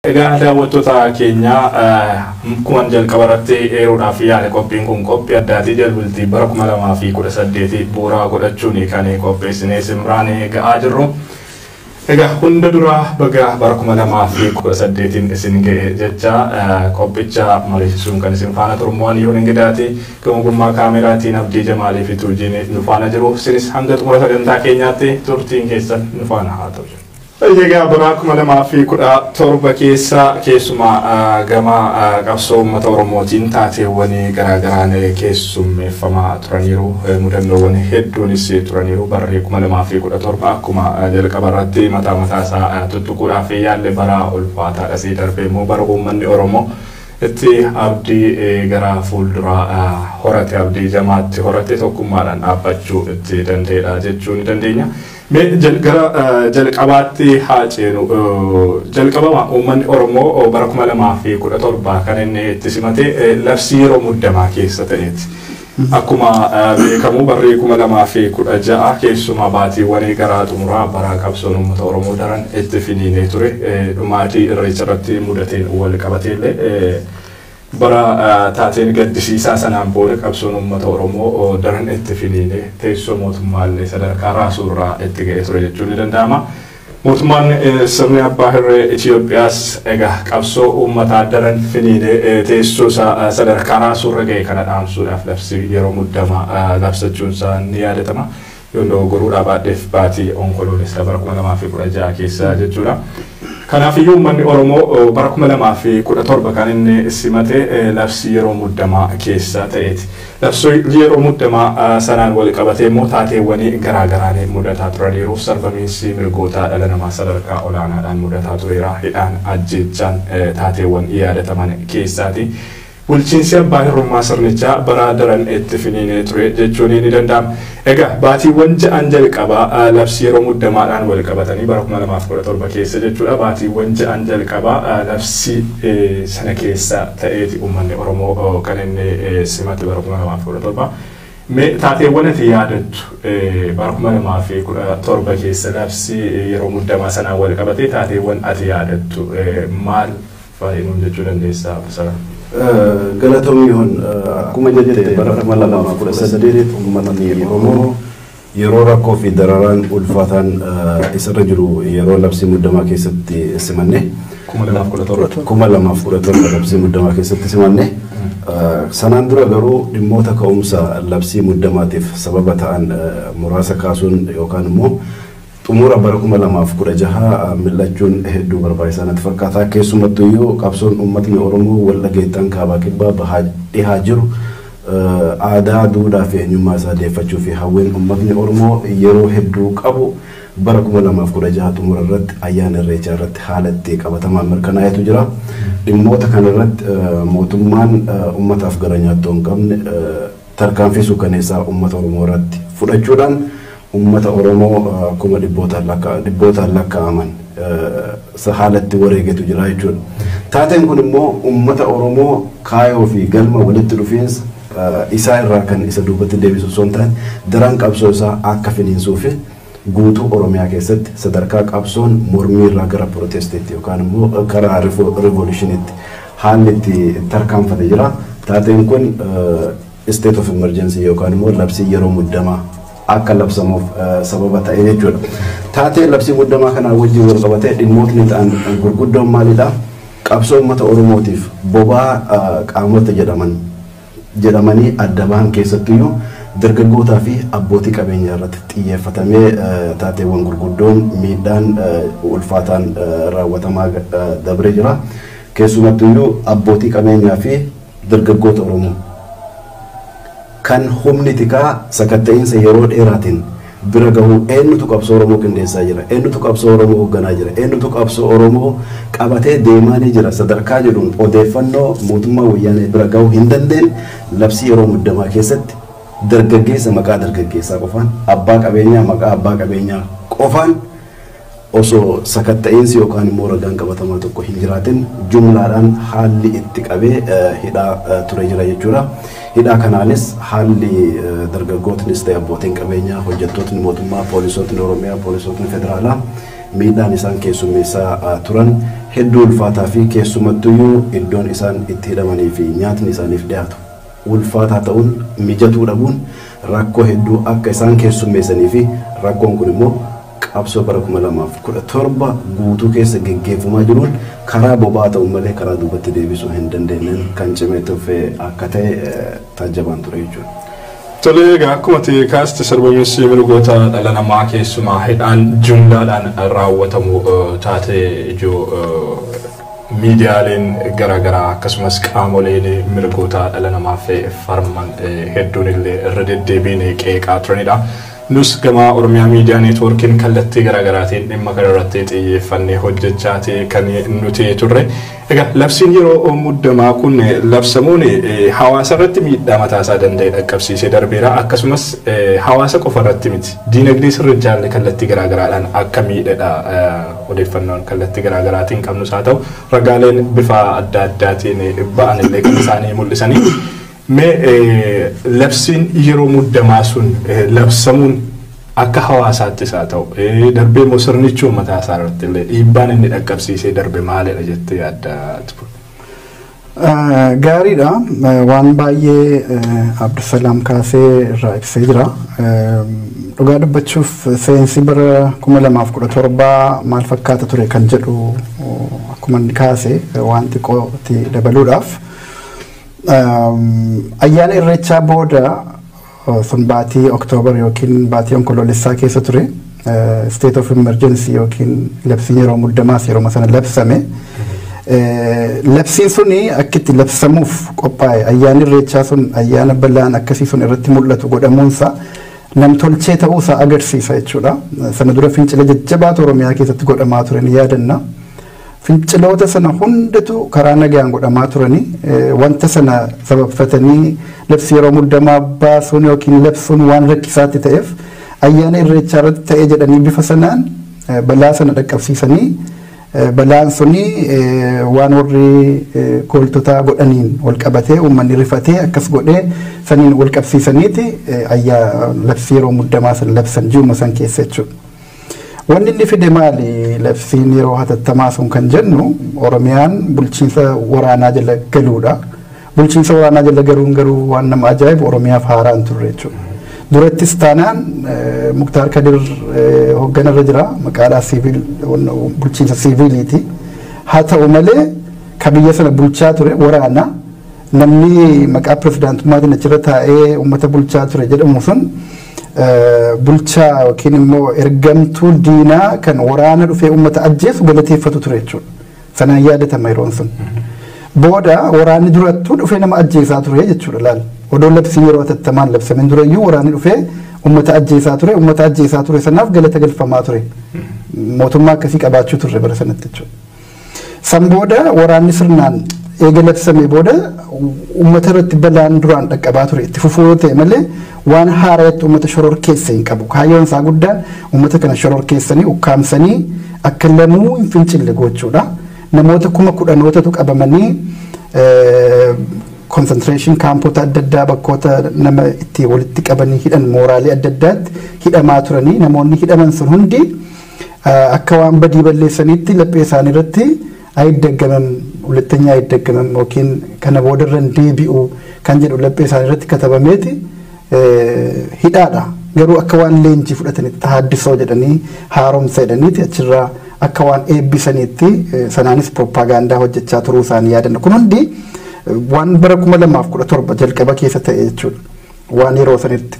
Egaa daawwattoota keenya, akkuma jalqaba irratti eeruudhaaf yaale, qophiin kun qophii addaatii jalbultii bara 2018 bu'uura godhachuun kan qopheessinee simraan ga'aa jirru. Egaa hunda dura baga bara 2018 isin ga'e jecha qophicha mariisisuun kan isin faana turummaan yoo Ingidaati. Gama ogummaa kaameraatiin Abdii Jamaalii fi Tuujiin nu faana jiru. Isinis hanga xumura sagantaa keenyaatti turtiin keessan nu faana haa ta'u. Egaa bara 2017 keessa keessumaa gama qabsoo uummata Oromootiin taateewwan garaagaraan keessummeeffamaa turaniiru. Mudannoowwan hedduunis turaniiru. Barri 2017 akkuma jalqaba irratti mataa mataa isaa tuttuquudhaaf yaalle bara ulfaataadha. Sii darbee immoo bara uummanni Oromoo itti abdii gara fuulduraa horate, abdii jamaatti horate, tokkummaadhaan dhaabbachuu itti danda'edha jechuu ni dandeenya. Mee gara jalqabaatti haa ceenu. Jalqabama uummanni Oromoo bara 2017 kan inni itti simate labsii yeroo muddamaa keessa ta'eeti. Akkuma beekamu barri 2016 keessumaa baatiiwwan gara xumuraa bara qabsoon uummata Oromoo daran itti finiinee ture. Dhumaatii Irreecha irratti mudateen wal qabateellee bara taateen gaddisiisaa sanaan booda qabsoon uummata Oromoo daran itti finiinee teessoo mootummaallee sadarkaa raasuurraa itti ga'ee ture jechuun ni danda'ama. Mootummaan sirni abbaa hirree Itoophiyaas egaa qabsoo uummataa daran finiinee teessoo isaa sadarkaa raasuurra ga'e kana dhaamsuudhaaf labsii yeroo muddamaa labsachuun isaa ni yaadatama. Yoon dogoggoruudhaa baadheef baatii Onkoloolessa bara 2016 keessa jechuudha. Kanaafiyyuu uummanni Oromoo bara 2017 kan inni simate labsii yeroo muddamaa keessa ta'eeti. Labsii yeroo muddamaa sanaan wal qabatee immoo taateewwan garaagaraan mudataa turaniiru. Sarbamiinsi mirgoota dhala namaa sadarkaa olaanaadhaan mudataa tureera. Hidhaan, ajjeechaan taateewwan yaadataman keessaati. Bulchiinsi abbaa hirrummaa sirnichaa bara daran itti finiinee ture jechuun ni danda'ama. Egaa baatiiwwan 6 jalqabaa labsii yeroo muddamaadhaan wal qabatanii bara 2017 keessa jechuudha. Baatiiwwan 6 jalqabaa labsii sana keessa ta'eeti uummanni Oromoo kan inni simate bara 2017. Mee taateewwan ati yaadattu bara 2017 keessa labsii yeroo muddamaa sanaan wal qabatee taateewwan ati yaadattu maal fa'i nuun jechuu dandeessaa, Abdusalaam? Galatoomii hon, akkuma jette bara 2018 uummatni Oromoo yeroo rakkoo fi dararaan ulfaataan isarra jiru yeroo labsii muddamaa keessatti simanne. 2017. 2017 labsii muddamaa keessatti simanne. Sanaan dura garuu dhimmoota ka'umsa labsii muddamaatiif sababa ta'an muraasa kaasuun yookaan immoo xumura bara 2016 mil'achuun hedduu barbaachisaa natti fakkaata. Keessumattuyyuu qabsoon uummatni Oromoo wal dhageettan kaabaa, kibbaa, bahaa, dhihaa jiru aadaa, duudhaa fi eenyummaa isaa deeffachuu fi hawween uummatni Oromoo yeroo hedduu qabu bara 2016 xumura irratti ayyaana Irreechaa irratti haala itti qabatamaan mirkanaa'etu jira. Dhimmoota kana irratti mootummaan uummataaf gara nyaattoo hin qabne tarkaanfii suukaneessaa uummata Oromoo irratti fudhachuudhaan uummata Oromoo kuma dhibbootaan lakkaa'aman haala itti wareegetu jira jechuudha. Taateen kun immoo uummata Oromoo kaayoo fi galma walitti dhufiinsa isaa irraa kan isa duubatti deebisu osoo hin taane daran qabsoo isaa akka finiinsuu fi guutuu Oromiyaa keessatti sadarkaa qabsoon mormii irraa gara protestiitti yookaan immoo karaa revolutionitti haalli itti tarkaanfate jira. Taateen kun state of emergency yookaan immoo labsii yeroo muddamaa akka labsamuuf sababa ta'e jechuudha. Taatee labsii muddamaa kanaa wajjin wal qabatee dhimmootni ta'an gurguddoon maalidha? Qabsoo uummata Oromootiif bobaa qaamota jedhaman jedhamanii adda bahan keessattuyyuu dargaggootaa fi abbootii qabeenyaa irratti xiyyeeffatamee taateewwan gurguddoon miidhaan ulfaataan raawwatamaa dabree jira. Keessumattuyyuu abbootii qabeenyaa fi dargaggoota Oromoo kan humni tikaa sakatta'iinsa yeroo dheeraatiin bira gahuu, eenyutu qabsoo Oromoo qindeessaa jira, eenyutu qabsoo Oromoo hoogganaa jira, eenyutu qabsoo Oromoo qabatee deemaa ni jira sadarkaa jedhuun odeeffannoo mootummaa Wayyaanee bira gahuu hin dandeenye labsii yeroo muddamaa keessatti dargaggeessa maqaa dargaggeessaa qofaan, abbaa qabeenyaa maqaa abbaa qabeenyaa qofaan osoo sakatta'iinsi yookaan immoo ragaan qabatamaa tokko hin jiraatin jumlaadhaan haalli itti qabee hidhaa ture jira jechuudha. Hidhaa kanaanis haalli dargaggootnis ta'e abbootiin qabeenyaa, hojjettootni mootummaa, poolisootni Oromiyaa, poolisootni federaalaa Miidhaan isaan keessummeessaa turan hedduu ulfaataa fi keessumattuyyuu iddoon isaan itti hidhamanii fi nyaatni isaaniif dhiyaatu ulfaataa ta'uun, mijatuu dhabuun rakkoo hedduu akka isaan keessummeessanii fi rakkoon kun immoo qabsoo bara 2017 guutuu keessa geggeeffamaa jiruun karaa boba'aa ta'u malee karaa duubatti deebisuu hin dandeenyeen kan cimee tufe akka ta'e taajjabaan ture jechuudha. Tole, egaa akkuma ta'e kaaste, sarbamiinsi mirgoota dhala namaa keessumaa hidhaan jumlaadhaan raawwatamu taate ijoo miidiyaaleen garaagaraa akkasumas qaamoleen mirgoota dhala namaaf falman hedduun illee irra deddeebiin qeeqaa turanidha. Nus gama Oromiyaa Miidiyaa Neetwoorkiin kallattii garaagaraatiin dhimma kana irratti xiyyeeffannee hojjechaa kan nuti turre. Egaa labsiin yeroo muddamaa kun labsamuun hawaasa irratti miidhaa mataa isaa danda'e dhaqqabsiisee darbeera. Akkasumas hawaasa qofa irratti miti, diinagdee sirrichaallee kallattii garaagaraadhaan akka miidhedha odeeffannoon kallattii garaagaraatiin qabnus haa ta'u ragaaleen bifa adda addaatiin ba'an illee kan isaanii mul'isanii. Mee labsiin yeroo muddamaa sun labsamuun akka hawaasaattis haa ta'u darbee immoo sirnichuu mataa isaa irratti illee dhiibbaan inni dhaqqabsiisee darbe maalidha jettee yaadda? Gaariidha. Waan baay'ee Abdusalaam kaasee irraa ibsee jira. Dhugaa dubbachuuf, seensi bara 2017 maal fakkaata ture kan jedhu akkuma inni kaase waan xiqqoo itti dabaluudhaaf. Ayyaana Irreechaa booda, sun baatii Oktoobar yookiin baatii Onkoloolessaa keessa ture. State of emergency yookiin labsiin yeroo muddamaas yeroo sana labsame. Labsiin suni akka itti labsamuuf qophaa'e, ayyaanni Irreechaa sun ayyaana bal'aan akkasii sun irratti mul'atu godhamuunsa namtolchee ta'uusaa agarsiisa jechuudha. Sana dura fincila jajjabaatu Oromiyaa keessatti godhamaa ture, ni yaadanna. Finciloota sana hundatu karaa nagaan godhamaa turani. Wanta sana sababfatanii labsi yeroo muddamaa baasuun yookiin labsuun waan rakkisaatti ta'eef, ayyaana Irreechaa irratti ta'ee jedhanii bifa sanaan balaa sana dhaqqabsiisanii, balaan suni waan warri gooltotaa godhaniin wal qabatee uummanni rifatee akkas godhee saniin wal qabsiisaniiti ayyaa labsii yeroo muddamaa sana labsan ji'uma san keessa jechuudha. Wanni inni fide maali labsiin yeroo hatattamaa sun kan jennu, Oromiyaan bulchiinsa waraanaa jala galuudha. Bulchiinsa waraanaa jala galuun garuu waan nama ajaa'ibu Oromiyaaf haaraa hin turre jechuudha. Durattis taanaan Muktaar Kadir hoogganarra jira, maqaadhaa siviil, bulchiinsa siviiliiti. Haa ta'u malee ka biyya sana bulchaa ture waraana. Namni maqaa pirezidaantummaatiin achirra taa'ee uummata bulchaa ture jedhamu sun bulchaa yookiin immoo ergamtuu diinaa kan waraana dhufee uummata ajjeesu galateeffatu ture jechuudha. Sanaan yaadatama yeroon sun. Booda waraanni durattuu dhufee nama ajjeesaa ture jechuudha laal. Odoo labsiin yeroo hatattamaan labsameen durayyuu waraanni dhufee uummata ajjeesaa ture, uummata ajjeesaa ture sanaaf galata galfamaa ture. Mootummaa akkasii qabaachuu turre bara sanatti jechuudha. San booda waraanni sirnaan eega labsamee booda uummata irratti balaan duraan dhaqqabaa ture itti fufuu yoo ta'e malee waan haaraatti uummata shororkeessa hin qabu. Kaayyoon isaa guddaan uummata kana shororkeessanii ukkaamsanii akka lamuu hin fincille gochuudha. Namoota kuma kudhanootatu qabamanii concentration kaampota adda addaa, bakkoota nama itti walitti qabanii hidhan, mooraalee adda addaatti hidhamaa turanii, namoonni hidhaman sun hundi akka waan badii balleessaniitti laphee isaanii irratti "አይደገምም፣ ሁለተኛ አይደገምም" yookiin "kana boodarra hin deebi'u" kan jedhu laphee isaanii irratti katabameeti hidhaadha. Garuu akka waan leenjii fudhatanitti, haaddisoo jedhanii, haaromsa jedhaniiti achirraa akka waan eebbisaniitti sanaanis proppaagaandaa hojjechaa turuu isaanii yaadanna. Kun hundi waan bara 2017 jalqaba keessa ta'e jechuudha. Waan yeroo sanitti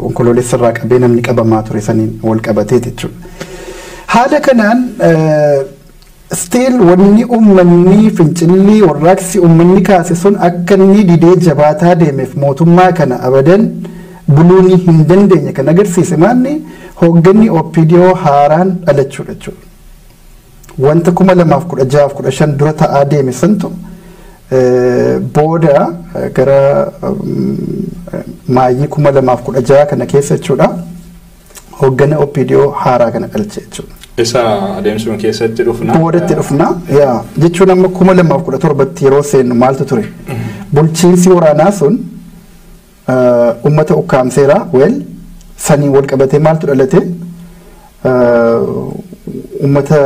Onkoloolessa irraa qabee namni qabamaa ture saniin wal qabatee jechuudha. Haala kanaan still wanni uummanni fincilli warraaqsi uummanni kaase sun akka inni didee jabaataa deemeef mootummaa kana abadan buluun hin dandeenye kan agarsiise maanni hoogganni OPDO haaraan dhalachuudha jechuudha. Wanta 2016f 15 dura ta'aa deeme santu booda gara maayyii 2016 kana keessa jechuudha, hooggana OPDO haaraa kana dhalche jechuudha. Isa adeemsuma keessatti dhufna. Boodatti dhufna. Yaa, jechuun amma 2017tti yeroo seennu maaltu ture? Bulchiinsi waraanaa sun uummata ukkaamseera. Well, saniin wal qabatee maaltu dhalate? Uummata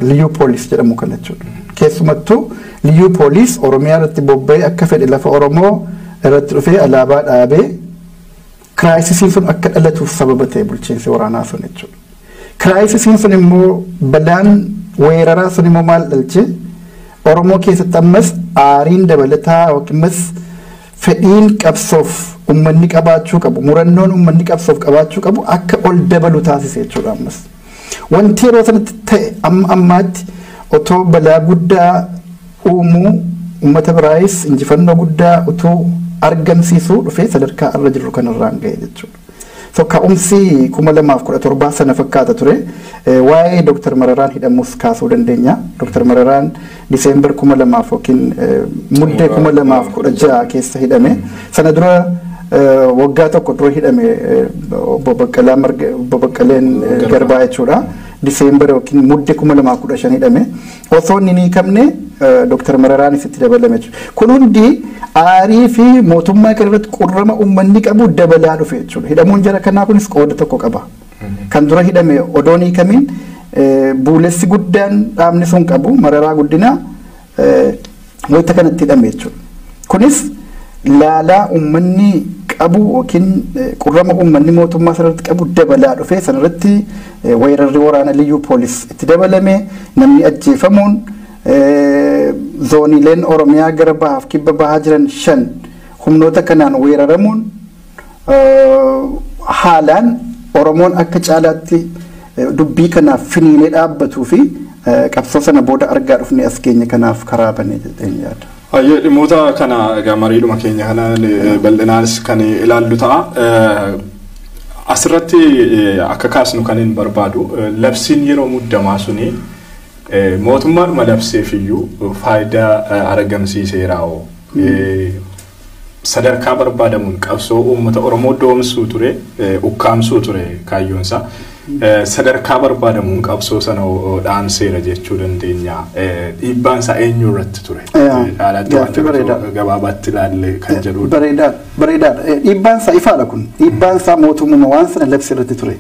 liyyuu poolis jedhamu kana jechuudha. Keessumattuu liyyuu poolis Oromiyaa irratti bobba'ee akka fedhe lafa Oromoo irratti dhufee alaabaa dhaabee crisisiin sun akka dhalatuuf sababa ta'e bulchiinsi waraanaa sun jechuudha. Crisisiin sun immoo, balaan weeraraa sun immoo maal dhalche? Oromoo keessatti ammas aariin dabalataa yookiin ammas fedhiin qabsoof uummanni qabaachuu qabu, murannoon uummanni qabsoof qabaachuu qabu akka ol dabalu taasise jechuudha ammas. Wanti yeroo sanatti ta'e amma ammaatti otoo balaa guddaa uumuu, uummata biraayis injifannoo guddaa utuu argamsiisuu dhufee sadarkaa irra jirru kanarraan ga'e jechuudha. So ka'umsi 2017 sana fakkaata ture. Waa'ee Dr. Mararaan hidhamuus kaasuu dandeenya. Dr. Mararaan Diseembar 2000 yookiin Muddee 2016 keessa hidhame. Sana dura waggaa tokko dura hidhame obbo Baqqalaa, obbo Baqqaleen Garbaa jechuudha. Diseembar yookiin Muddee 2015 hidhame. Osoo inni hin hiikamne Dr. Mararaanis itti dabalame jechuudha. Kun hundi aarii fi mootummaa kana irratti qurrama uummanni qabu dabalaa dhufe jechuudha. Hidhamuun jara kanaa kunis qooda tokko qaba. Kan dura hidhame odoo hin hiikamin buulessi guddaan dhaabni sun qabu Mararaa Guddinaa wayita kanatti hidhame jechuudha. Kunis laalaa uummanni qabu yookiin qurrama uummanni mootummaa sanarratti qabu dabalaa dhufe. Sanarratti weerarri waraana liyyuu poolis itti dabalame, namni ajjeefamuun, zooniileen Oromiyaa gara bahaaf kibba bahaa jiran shan humnoota kanaan weeraramuun haalaan Oromoon akka caalaatti dubbii kanaaf finiinee dhaabbatuu fi qabsoo sana booda argaa dhufne as keenya kanaaf karaa banee jedheen yaada. Hayyee, dhimmoota kana egaa mariidhuma keenya kana bal'inaanis kan ilaallu ta'a. Asirratti akka kaasnu kan hin barbaadu, labsiin yeroo muddamaa suni mootummaadhuma labseef iyyuu faayidaa argamsiiseeraa'oo? Sadarkaa barbaadamuun qabsoo uummata Oromoo doomsuu ture, ukkaamsuu ture kaayyoonsaa. Sadarkaa barbaadamuun qabsoo sana dhaamseera jechuu dandeenya. Dhiibbaan isaa eenyu irratti ture? Caalaatti waan gabaabaatti ilaalle kan jedhudha. Bareedaadha. Bareedaadha. Dhiibbaan isaa ifaadha kun. Dhiibbaan isaa mootummaa waan sana labsi irratti ture.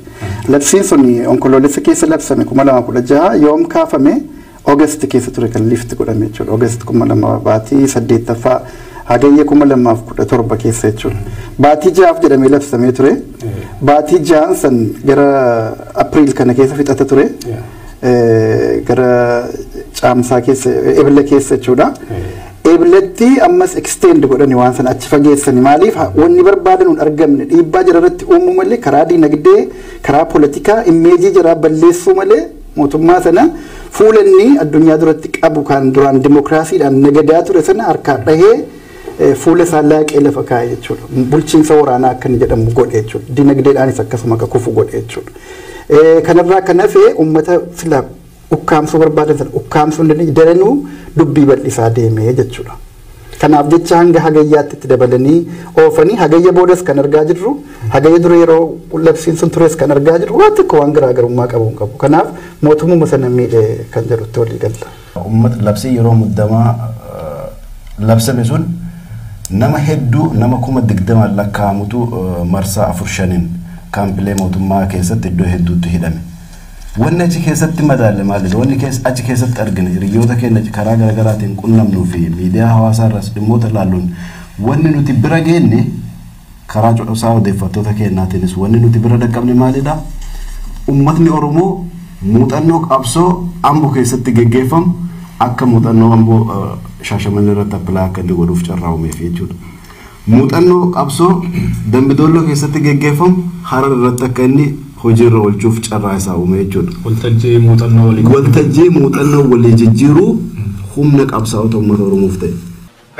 Labsiin sun Onkoloolessa keessa labsame 2016. Yoom kaafame? Oogast keessa ture kan lift godhame jechuudha. Oogast 2000, baatii saddeettaffaa, Hagayya 2017 keessa jechuudha. Baatii 6f jedhamee labsamee ture. Baatii 6n san gara Apiriil kana keessa fixata ture. Gara Caamsaa keessa, Ebila keessa jechuudha. Ebilatti ammas extend godhani waan sana achi fageessani. Maaliif? Wanni barbaadan hin argamne. Dhiibbaa jara irratti uumuu malee, karaa diinagdee, karaa poolitikaa image jaraa balleessuu malee, mootummaa sana fuula inni addunyaa duratti qabu kan duraan dimokiraasiidhaan nagadaa ture sana harkaa dhahee fuula isaa laaqee lafa kaa'e jechuudha. Bulchiinsa waraanaa akka inni jedhamu godhe jechuudha. Dinagdeedhaanis akkasuma akka kufu godhe jechuudha. Kanarraa kan hafe uummata sila ukkaamsuu barbaadan sana ukkaamsuu hin dandeenye, daranuu dubbii bal'isaa deemee jechuudha. Kanaaf jecha hanga Hagayyaatti itti dabalanii oofanii, Hagayya boodas kan argaa jirru, Hagayya dura yeroo labsiin sun tures kan argaa jirru waan tokko, waan garaagarummaa qabu hin qabu. Kanaaf mootummaa sana miidhe kan jedhutti walii galla. Uummata labsii yeroo muddamaa labsame sun nama hedduu, nama 20,000 lakkaa'amutu marsaa afur shaniin kaampilee mootummaa keessatti iddoo hedduutti hidhame. Wanni achi keessatti madaalle maalidha? Wanni achi keessatti argine, hiriyoota keenya karaa garaagaraatiin qunnamnuu fi miidiyaa hawaasaa irraas dhimmoota ilaalluun wanni nuti bira geenne, karaa codhosaa odeeffattoota keenyaatiinis wanni nuti bira dhaqqabne maalidha? Uummatni Oromoo muuxannoo qabsoo Amboo keessatti geggeeffamu akka muuxannoo Amboo Shaashamannee irratti apply akka inni godhuuf carraa uumeef jechuudha. Muuxannoo qabsoo Dambidolloo keessatti geggeeffamu Harar irratti akka inni hojiirra oolchuuf carraa isaa uume jechuudha. Waltajjii muuxannoo walii Waltajjii muuxannoo walii jijjiiruu humna qabsaa'ota uummata Oromoof ta'e.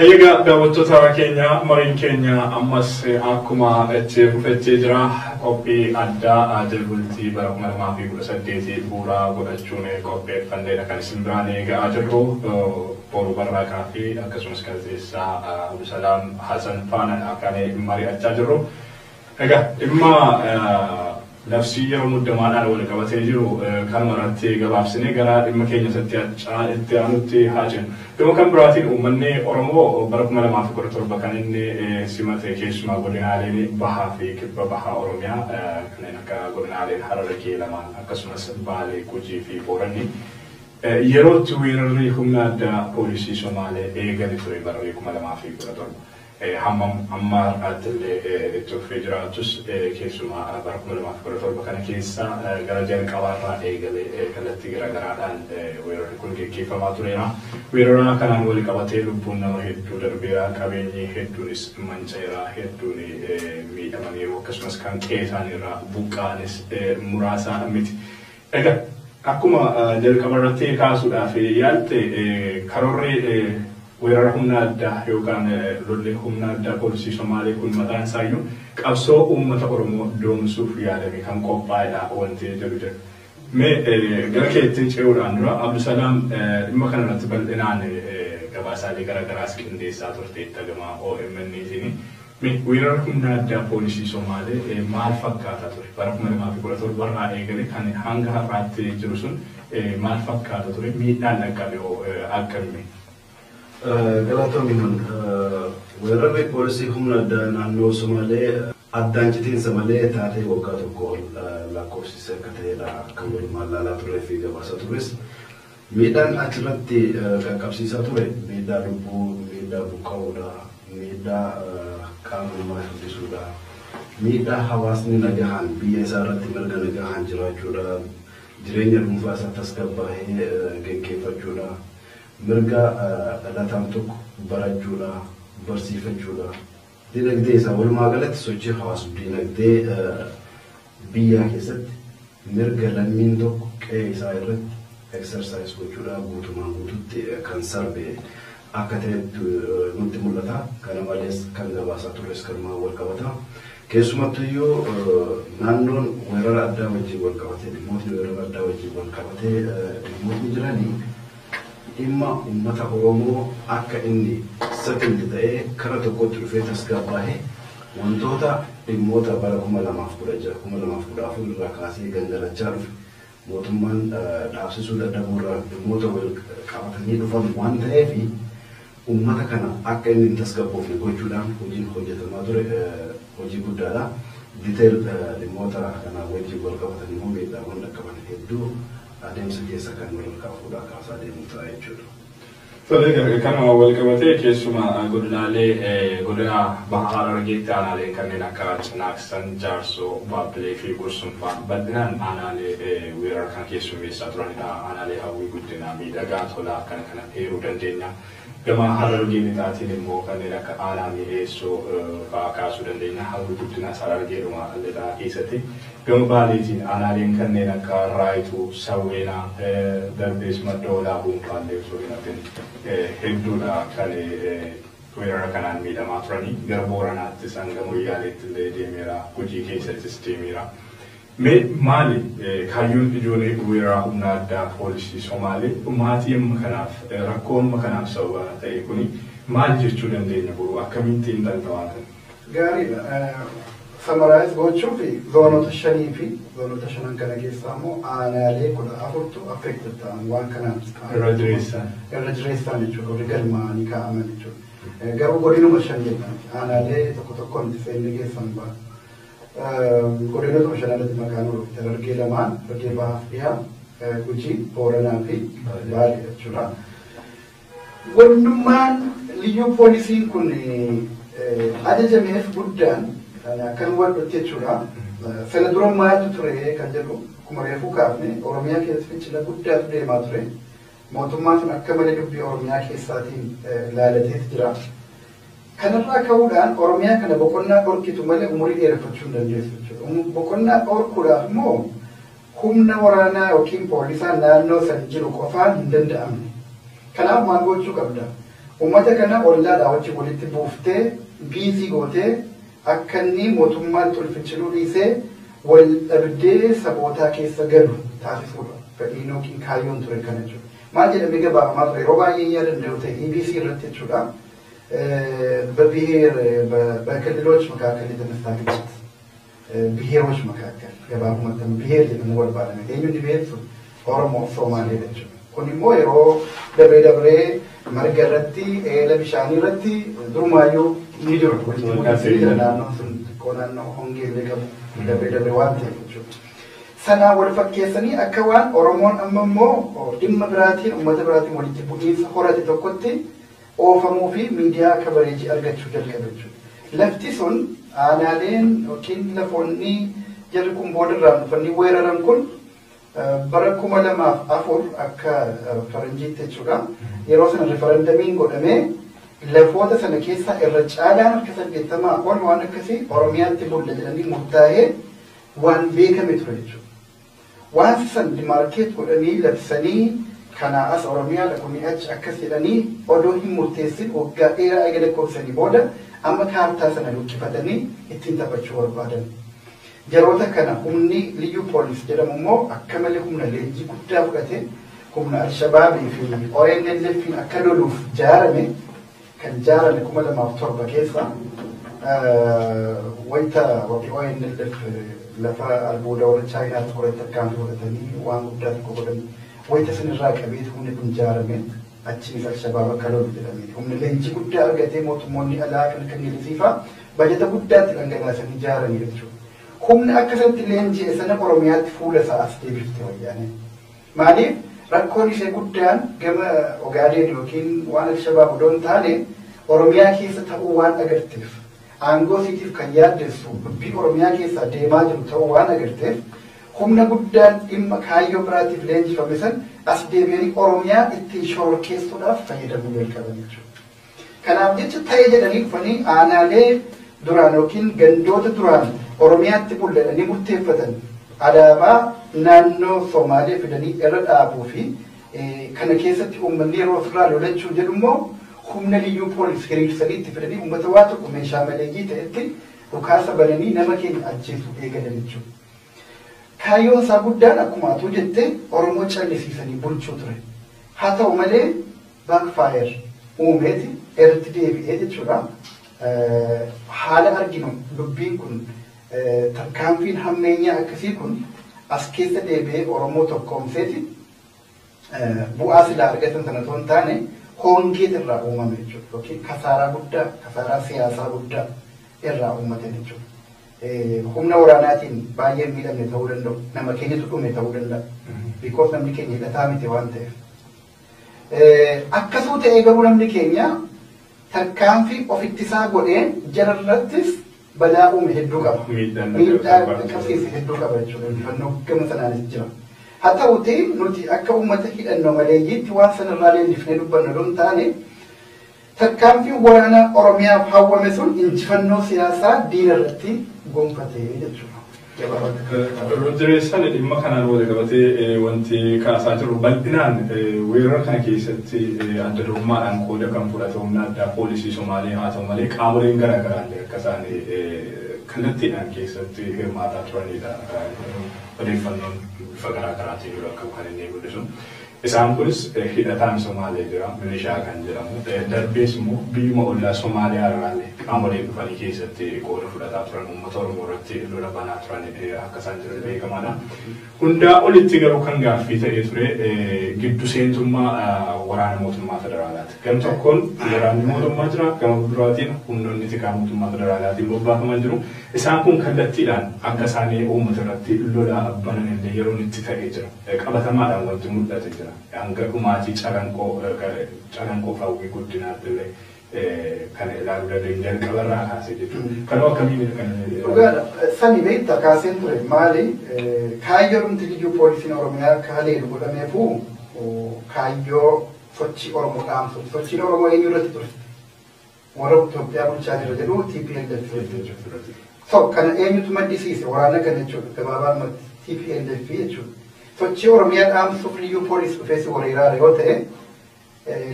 Egaa daawwattoota keenya, mariin keenya ammas akkuma itti fufechee jira. Qophii addaa jalbultii bara 2018 bu'uura godhachuun qopheeffanneedha kan isin biraan ga'aa jirru. Boru Barraaqaa fi akkasumas gaazexeessaa Abdusalaam Hasan faana kan mari'achaa jirru. Egaa dhimma Labsii yeroo muddamaadhaan wal qabatee jiru kanuma irratti gabaabsinee gara dhimma keenya isatti itti aanutti haa jennu. Dhimma kan biraatiin uummanni Oromoo bara 2017 kan inni simate keessumaa godinaaleen bahaa fi kibba bahaa Oromiyaa, kanneen akka godinaaleen Harargee lamaan, akkasumas Baalee, Gujii fi Booranni yeroo itti weerarri humna addaa poolisii Somaalee eegale ture bara 2017. Hammam amma har'aatti illee itti fufee jiraatus, keessumaa bara 2017 kana keessa gara jalqabaarraa eegalee kallattii garaagaraadhaan weerarri kun geggeeffamaa tureera. Weerara kanaan wal qabatee lubbuun nama hedduu darbeera, qabeenyi hedduunis manca'eera, hedduun miidhamaniiru, akkasumas kan qe'ee isaaniirraa buqqa'anis muraasa miti. Egaa akkuma jalqaba irratti kaasuudhaaf yaalte, karoorri weerara humna addaa yookaan lolli humna addaa poolisii Somaalee kun mataan isaayyuu qabsoo uummata Oromoo doomsuuf yaadame kan qophaa'edha wanti jedhu jira. Mee gara keetti ce'uudhaan dura, Abdusalaam, dhimma kana irratti bal'inaan gabaasaalee garaagaraas qindeessaa turteetta gama OMN'tiin. Mee weerara humna addaa poolisii Somaalee maal fakkaata ture? Bara 2017 irraa eegale kan hanga har'aatti jiru sun maal fakkaata ture? Miidhaan dhaqqabe hoo akkamii? Galatoomi. Weerarri poolisii humna addaa naannoo Somaalee addaan citiinsa malee taatee waggaa 1 ol lakkoofsise akka ta'edha kan walumaan ilaalaa turee fi gabaasa tures. Miidhaan achirratti qaqqabsiisaa ture miidhaa lubbuu, miidhaa buqqa'uudha, miidhaa qaama namaa hir'isuudha, miidhaa hawaasni nagahaan biyya isaa irratti mirga nagahaan jiraachuudha, jireenya dhuunfaa isaa tasgabbaa'ee geggeeffachuudha, mirga dhalataan tokko barachuudha, barsiifachuudha. Dinagdee isaa, walumaa galatti sochii hawaasa dinagdee biyyaa keessatti mirga lammiin tokko qe'ee isaa irratti exercise gochuudha guutumaan guututti kan sarbe akka ta'etti nutti mul'ata. Kana malees kan gabaasaa tures kanumaan wal qabata. Keessumattuyyuu naannoon weerara addaa wajjin wal qabatee, dhimmootni weerara addaa wajjin wal qabatee dhimmootni jiranii dhimma uummata Oromoo akka inni settled ta'ee kara tokkotti dhufee tasgabbaa'ee wantoota dhimmoota bara 2016, 2014 irraa kaasee gangalachaa dhufe mootummaan dhaabsisuu dadhabuu irraa dhimmoota wal qabatanii dhufan waan ta'eef, uummata kana akka inni hin tasgabboofne gochuudhaan hojiin hojjetamaa ture hojii guddaadha. Detail dhimmoota kanaa wajjin wal qabatan immoo miidhaawwan dhaqqaban hedduu adeemsa keessa kan wal fuudhaa kaasaa deemu ta'a jechuudha. Tole, kanuma wal qabatee keessumaa godinaalee godina Baha Harargeetti aanaaleen kanneen akka Cinaaksan, Jaarsoo, Baabbilee fi Gursumfaa bal'inaan aanaalee weerara kana keessummeessaa turanidha. Aanaalee Hawwii Guddinaa, Miidhagaa, Tolaa kana kana eeruu dandeenya. Gama Harargee Lixaatiin immoo kanneen akka aanaa Mi'eessoo fa'aa kaasuu dandeenya. Hawwii Guddinaa Harargeedhuma Lixaa keessatti. Gama Baaleetiin aanaaleen kanneen akka Raayituu, Sawweenaa, darbees Madda Olaabuu fa'aallee osoo hin hafin hedduudha kan weerara kanaan miidhamaa turanii. Gara Booranaattis hanga Moyyaaleetti illee deemeera. Gujii keessattis deemeera. Mee maali kaayyoon ijoollee weerara humna addaa poolisii Somaalee? Dhumaatii amma kanaaf, rakkoo amma kanaaf sababa ta'e kuni maal jechuu dandeenya boru? Akkamitti hin daldalaa kan? Gaariidha. Summarize gochuuf zoonota shanii fi zoonota shanan kana keessaa immoo aanaalee 14tu affected ta'an waan kanaan. Irra jireessaan. Irra jireessaan jechuudha. Warri galmaa'anii kaa'aman jechuudha. Garuu godinuma shan jenna. Aanaalee tokko tokkoon itti seennee geessan ba'a. Godinota shanan irratti maqaan oolu Harargee lamaan, Harargee Bahaa fi Dhiyaa, Gujii, Booranaa fi Baalee jechuudha. Wannummaan liyyuu poolisiin kun ajajameef guddaan akkan hubadhutti jechuudha. Sana dura maaltu ture kan jedhu, akkuma reefuu kaafne, Oromiyaa keessa fincila guddaatu deemaa ture. Mootummaan sun akka malee dubbii Oromiyaa keessaatiin ilaalateet jira. Kanarraa ka'uudhaan Oromiyaa kana boqonnaa dhorkitu malee umurii dheereffachuu hin dandeessu jechuudha. Boqonnaa dhorkuudhaaf immoo humna waraanaa yookiin poolisaa naannoo san jiru qofaan hin danda'amne. Kanaaf maal gochuu qabda? Uummata kana ollaadhaa wajjin walitti buuftee, busy gootee, akka inni mootummaatti ol finciluu dhiisee wal dhabdee sabootaa keessa galu taasisuudha. Fedhiin yookiin kaayyoon ture kana jechuudha. Maal jedhamee gabaafamaa ture yeroo baay'ee yaadannoo ta'e EBC irratti jechuudha. በብሔር በክልሎች መካከል የተነሳ ግጭት ብሔሮች መካከል gabaabumatti ብሔር jedhamu barbaadame. Eenyuun ብሔር sun? Oromoo fi Somaalee jechuudha. Kun immoo yeroo dabree dabree marga irratti, eela bishaanii irratti durumaayyuu ni jiru. Walitti bu'iinsi jira, naannoon sun xiqqoo naannoo hongee illee qabu dabree dabree waan ta'eef jechuudha. Sanaan wal fakkeessanii akka waan Oromoon amma immoo dhimma biraatiin uummata biraatiin walitti bu'iinsa horate tokkotti oofamuu fi miidiyaa coverage argachuu jalqabe jechuudha. Lafti sun, aanaaleen yookiin lafoonni jarri kun boodarraan dhufanii weeraran kun, bara 2004 akka faranjiitti jechuudha. Yeroo sana referendumiin godhamee lafoota sana keessaa irra caalaan harka 80 ol waan akkasii Oromiyaatti bulla jedhanii murtaa'ee waan beekame ture jechuudha. Waan san demarcate godhanii labsanii, kanaa as Oromiyaa, kunii achi akkas jedhanii odoo hin murteessin waggaa dheeraa eega lakkoofsanii booda amma kaartaa sana luqqifatanii ittiin taphachuu barbaadan. Yeroota kana humni Liyyuu Poolis jedhamu immoo akka malee humna leenjii guddaa fudhate, humna Alshabaabii fi ONLF akka loluuf jaarame, kan jaarame 2007 keessa, wayita warri ONLF lafa albuuda warra Chaayinaatti qoratti tarkaanfii fudhatanii waan guddaa tokko godhan, wayita sanirraa qabeeti humni kun jaarame. Achiis Alshabaab akka lolu jedhameeti. Humni leenjii guddaa argatee mootummoonni alaa kan akka Ingilizii fa'aa bajata guddaatti dhangalaasanii jaaranii jechuudha. Humna akkasatti leenji'e sana Oromiyaatti fuula isaa as deebifte Wayyaaneen. Maaliif? Rakkoon ishee guddaan gama Ogaadeen yookiin waan Alshabaab odoo hin taane Oromiyaa keessa ta'uu waan agarteef, aangoo isiitiif kan yaaddessu dubbii Oromiyaa keessa deemaa jiru ta'uu waan agarteef, humna guddaan dhimma kaayyoo biraatiif leenjifame san as deebi'anii Oromiyaa ittiin shororkeessuudhaaf fayyadamuu jalqaban jechuudha. Kanaaf jecha ta'ee jedhanii dhufanii aanaalee duraan yookiin gandoota duraan Oromiyaatti bulladhanii murteeffatan alaabaa naannoo Somaalee fidanii irra dhaabuu fi kana keessatti uummanni yeroo ofirraa lolachuu jedhu immoo humna Liyyuu Poolis hiriirsanii itti fidanii uummata waa tokko meeshaa maleeyyii ta'etti dhukaasa bananii nama keenya ajjeesuu eegalan jechuudha. Kaayyoon isaa guddaan akkuma atuu jette Oromoo callisiisanii bulchuu ture. Haa ta'u malee backfire uumeeti irratti deebi'ee jechuudha. Haala arginu dubbiin kun, tarkaanfiin hammeenyaa akkasii kun as keessa deebi'ee Oromoo tokkoomseeti bu'aa silaa argatan sana osoo hin taane hongeet irraa uumame jechuudha. Yookiin kasaaraa guddaa, kasaaraa siyaasaa guddaa irraa uummate jechuudha. Humna waraanaatiin baay'ee miidhamne ta'uu danda'u. Nama keenyatu dhume ta'uu danda'a. Because namni keenya hidhataa miti waan ta'eef. Akkasuma ta'ee garuu namni keenya tarkaanfii ofittisaa godheen jararrattis balaa uume hedduu qaba. Miidhaa qabsiise hedduu qaba jechuudha. Injifannoo gama sanaanis jira. Haa ta'uti nuti akka uummata hidhannoo maleeyyiitti waan sanarraa leellifnee dubbannu osoo hin taane, tarkaanfiin waraana Oromiyaaf hawwame sun injifannoo siyaasaa diina irratti gonfate jechuudha. Jireessaan dhimma kanaan wal qabatee wanti kaasaa jiru bal'inaan weerara kana keessatti adda durummaadhaan qooda kan fudhate humna addaa poolisii Somaalee haa ta'u malee qaamoleen garaa garaa illee akka isaan kallattiidhaan keessatti hirmaataa turanidha. Odeeffannoon bifa garaa garaatiin jiru akka kan inni mul'isu. Isaan kunis hidhataan Somaalee jira, milishaa kan jedhamu. Darbees immoo biyyuma ollaa Somaaliyaa irraallee qaamolee dhufanii keessatti qooda fudhataa turan, uummata Oromoo irratti lola banaa turan akka isaan jiran beekamaadha. Hundaa olitti garuu kan gaaffii ta'ee ture giddu seentummaa waraana mootummaa federaalaati. Gam tokkoon waraanni mootummaa jira, gama biraatiin humnoonni tikaa mootummaa federaalaatiin bobbaafaman jiru. Isaan kun kallattiidhaan akka isaanii uummata irratti lola banan illee yeroon itti ta'ee jira. Qabatamaadhaan wanti mul'ate jira. Hanga dhumaatii Calanqoo Hawwii Guddinaatti illee kana ilaaluu dandeenya jalqabarraa kaasee jechuudha. Kanoo akkamiin kan Dhugaadha. Sani beektaa kaaseen ture maali? Kaayyoon Liyyuu Poolisiin Oromiyaa akka haleelu godhameefu kaayyoo sochii Oromoo dhaamsu. Sochiin Oromoo eenyu irratti ture? Warra Itoophiyaa bulchaa jira jedhu TPLF. So kana eenyutu maddisiise waraana kana jechuudha? Gabaabaa TPLF jechuudha. Sochii Oromiyaa dhaamsuuf Liyyuu Poolis dhufees weeraraara yoo ta'e,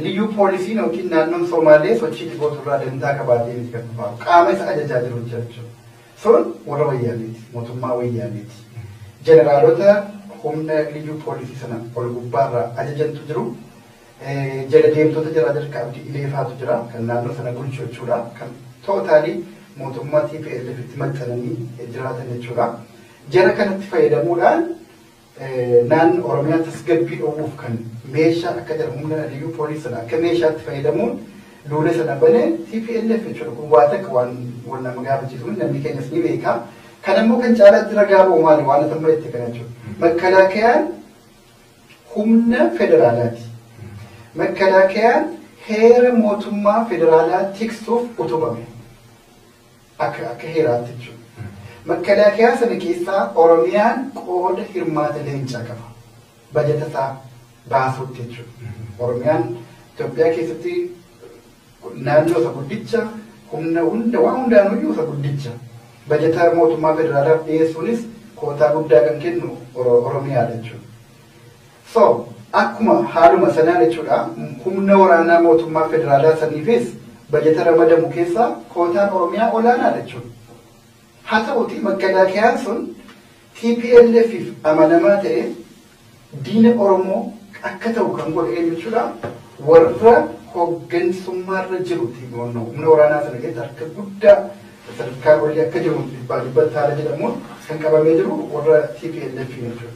Liyyuu Poolisiin yookiin naannoon Somaalee sochii dhibooturraa dantaa qabaatee miti kan dhufaa. Qaama isa ajajaa jiru jechuudha. Sun warra Wayyaaneeti, mootummaa Wayyaaneeti. Jeneraalota humna Liyyuu Poolisii sana ol gubbaarraa ajajantu jiru. Jala deemtota jira, jalqa Abdii Ileefaatu jira kan naannoo sana bulchu jechuudha. Kan totally mootummaa TPLF itti maxxananii jiraatan jechuudha. Jara kanatti fayyadamuudhaan naannoo Oromiyaa tasgabbii dhoowwuuf kan meeshaa akka jedhamu humna liyyuu poolisii sana akka meeshaatti fayyadamuun duula sana banee TPLF jechuudha. Kun waa takka waan wal nama gaafachiisu namni keenyas ni beeka. Kan immoo kan caalaatti ragaa ba'u maali waan atamma itti kana jechuudha. Makkalaakayaan humna federaalaati. Makkalaakayaan heera mootummaa federaalaa tiksuuf utubame. Akka heeraatti jechuudha. Makkalaakayaa sana keessaa Oromiyaan qooda hirmaata leencaa qaba. Bajata isaa baasuutti jechuudha. Oromiyaan Itoophiyaa keessatti naannoo isa guddicha humna hunda waan hundaanuyyuu isa guddicha. Bajata mootummaa federaalaaf dhiyeessuunis kootaa guddaa kan kennu Oromiyaadha jechuudha. So akkuma haaluma sanaa jechuudha humna waraanaa mootummaa federaalaa saniifis bajata ramadamu keessaa kootaan Oromiyaa olaanaadha jechuudha. Haa ta'uti makkalaakayaan sun TPLFif amanamaa ta'e diina Oromoo akka ta'u kan godhe eenyu jechuudha warra hooggansummaarra jiru humna waraanaa sana keessatti harka guddaa sadarkaa olii akka jiru dhibbaa dhibbatti haala jedhamuun kan qabamee jiru warra TPLF jechuudha.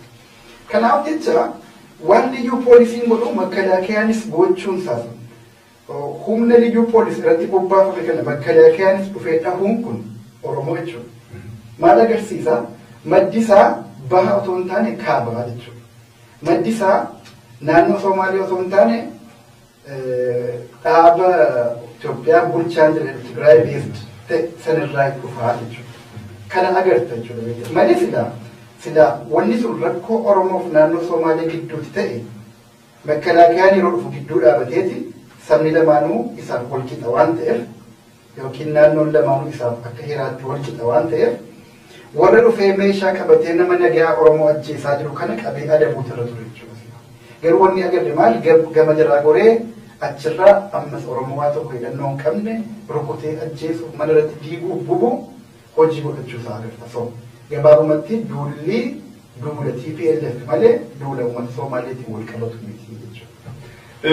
Kanaaf jecha waan liyyuu poolisiin godhu makkalaakayaanis gochuun isaa sun humna liyyuu poolisii irratti bobbaafame kana makkalaakayaanis dhufee dhahuun kun Oromoo jechuudha. Maal agarsiisa? Maddi isaa baha otoo hin taane kaabaa jechuudha. Maddi isaa naannoo Somaalee otoo hin taane dhaaba Itoophiyaa bulchaa jira Tigraay based ta'e sanirraa dhufaa jechuudha. Kana agarta jechuudha. Malee silaa wanni sun rakkoo Oromoof naannoo Somaalee gidduutti ta'e makkalaakayaan yeroo dhufu gidduu dhaabateeti sabni lamaanuu isaaf wal qixa waan ta'eef yookiin naannoon lamaanuu isaaf akka hiraatti wal qixa waan ta'eef warra dhufee meeshaa qabatee nama nagaa Oromoo ajjeesaa jiru kana qabee adabuutu irra ture jechuudha. Garuu wanni agarre maal gama jalaa goree achirraa ammas Oromoo waa tokko hidhannoo hin qabne rukutee ajjeesuuf mana irratti diiguuf bubu hojii godhachuusaa agarta. So gabaabumatti duulli duula TPLF malee duula uummata Somaaleetiin wal qabatu miti jechuudha.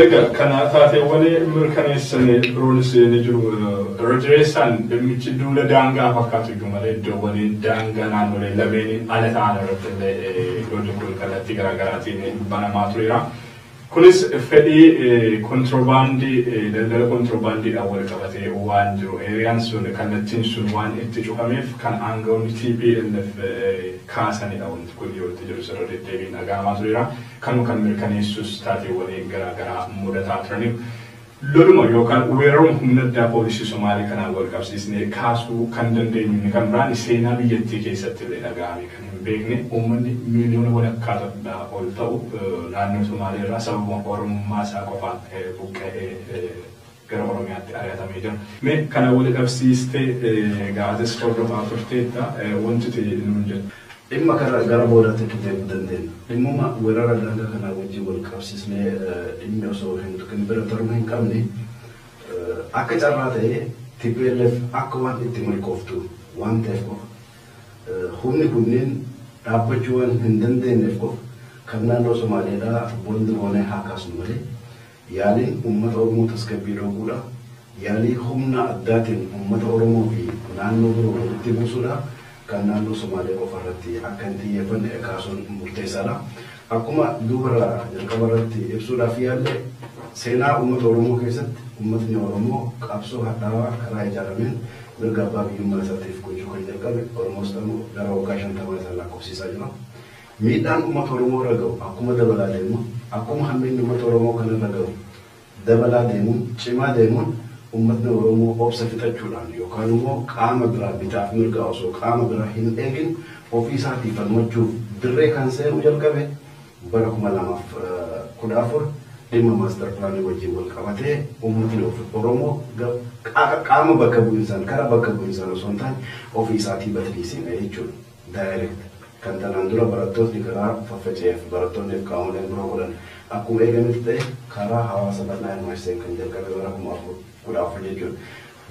Egaa kana taateewwan mirkaneessan biroonis ni jiru. Irra jireessaan dhimmichi duula daangaa fakkaatu iyyuu malee iddoowwan daangaa naannolee lameeniin ala ta'an irratti illee lolli kun kallattii garaagaraatiin banamaa tureera. Kunis fedhii kontiroobaandii daldala kontiroobaandiidhaan wal qabatee waan jiru. Eeriyaan sun kallattiin sun waan itti cufameef kan aangawoonni TPLF kaasanidha wanti kun yeroo itti jiru sirra deddeebiin dhaga'amaa tureera. Kanuma kan mirkaneessus taateewwan garaagaraa mudataa turaniif. Loluma yookaan weeraruma humna addaa poolisii Somaalee kanaan wal qabsiisnee kaasuu kan dandeenyu inni kan biraan seenaa biyyattii keessatti illee dhaga'ame kan hin beekne uummanni miiliyoona walakkaa ol ta'u naannoo Somaalee irraa sababuma Oromummaa isaa qofaan buqqa'ee gara Oromiyaatti ari'atamee jira. Mee kana wal qabsiistee gaates hordofaa turteetta wanti nuun jettu. Dhimma kana gara boodaatti itti deemuu dandeenya. Dhimmuma weerara daangaa kanaa wajjin wal qabsiisnee dhimmi osoo hin tuqin bira darbuu hin qabne akka carraa ta'ee TPLF akka waan itti milkooftu waan ta'eef qofa humni kunneen dhaabbachuu waan hin dandeenyeef qofa kan naannoo Somaaleedhaa bondi goonee haa kaasnu malee yaaliin uummata Oromoo tasgabbii dhooguudha. Yaalii humna addaatiin uummata Oromoo fi naannoo biroo walitti buusuudha. Kan naannoo Somaalee qofa irratti akka hin xiyyeeffanne kaasuun murteessaadha. Akkuma duubarra jalqaba irratti ibsuudhaaf yaalle seenaa uummata Oromoo keessatti uummatni Oromoo qabsoo hadhaawaa karaa ijaarameen mirga abbaa biyyummaa isaatiif gochuu kan jalqabe Oromoos ta'u gara waggaa 50 isaa lakkoofsisaa jira. Miidhaan uummata Oromoo irra gahu akkuma dabalaa deemu akkuma hammeenni uummata Oromoo kana irra gahu dabalaa deemuun cimaa deemuun uummatni Oromoo obsa fixachuudhaan yookaan immoo qaama biraa bitaaf mirga osoo qaama biraa hin eegin ofii isaatii falmachuuf dirree kan seenuu jalqabe bara 2014 dhimma maaster pilaanii wajjin wal qabatee uummatni Oromoo qaama bakka bu'insaan karaa bakka bu'insaan osoo hin taane ofii isaatii batilii seenee jechuudha. Daayireekt kan tanaan dura barattootni karaa faffaca'eef barattoonni fi qaamoleen biroo godhan akkuma eegametti ta'e karaa hawaasa bal'aa hirmaachiseen kan jalqabe bara 2014 jechuudha.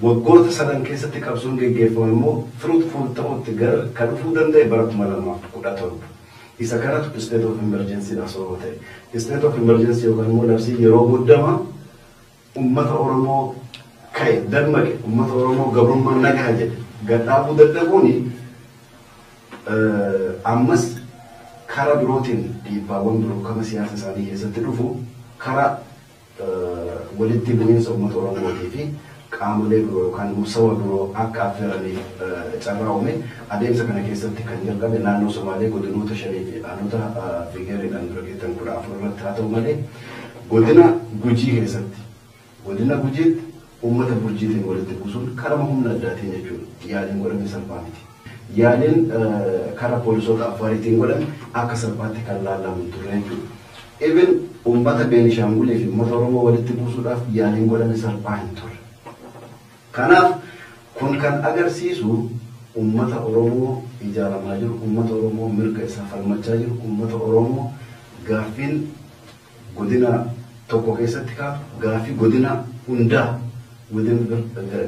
Waggoota sadan keessatti qabsoon geggeeffame immoo fruitful ta'utti gara kan dhufuu danda'e bara 2017. Isa kanatu state of emergency dha sababa ta'e. State of emergency yookaan immoo labsii yeroo muddamaa uummata Oromoo ka'e dammaqe uummata Oromoo gabrummaa nagaa jedhe Gadhaabuu dadhabuuni ammas karaa birootiin dhiibbaawwan biroo kama siyaasa isaanii keessatti dhufu karaa walitti bu'iinsa uummata Oromootii fi qaamolee biroo yookaan immoo saba biroo akka affeeraniif carraa uume. Adeemsa kana keessatti kan jalqabe naannoo Somaalee godinoota 5 fi aanota fiigereedhaan dura geettan 14 irratti haa ta'u malee godina Gujii keessatti godina Gujiitti uummata Burjiitiin walitti buusuun karama humna addaatiin jechuudha. Yaaliin godhame salphaa miti. Yaaliin karaa poolisoota Affaariitiin godhame akka salphaatti kan laallamu turre jechuudha. Even uummata Beenishaangulii fi uummata Oromoo walitti buusuudhaaf yaaliin godhame salphaa hin turre. Kanaaf kun kan agarsiisu uummata Oromoo ijaaramaa jiru, uummata Oromoo mirga isaa falmachaa jiru, uummata Oromoo gaaffiin godina tokko keessatti kaatu gaaffii godina hundaa within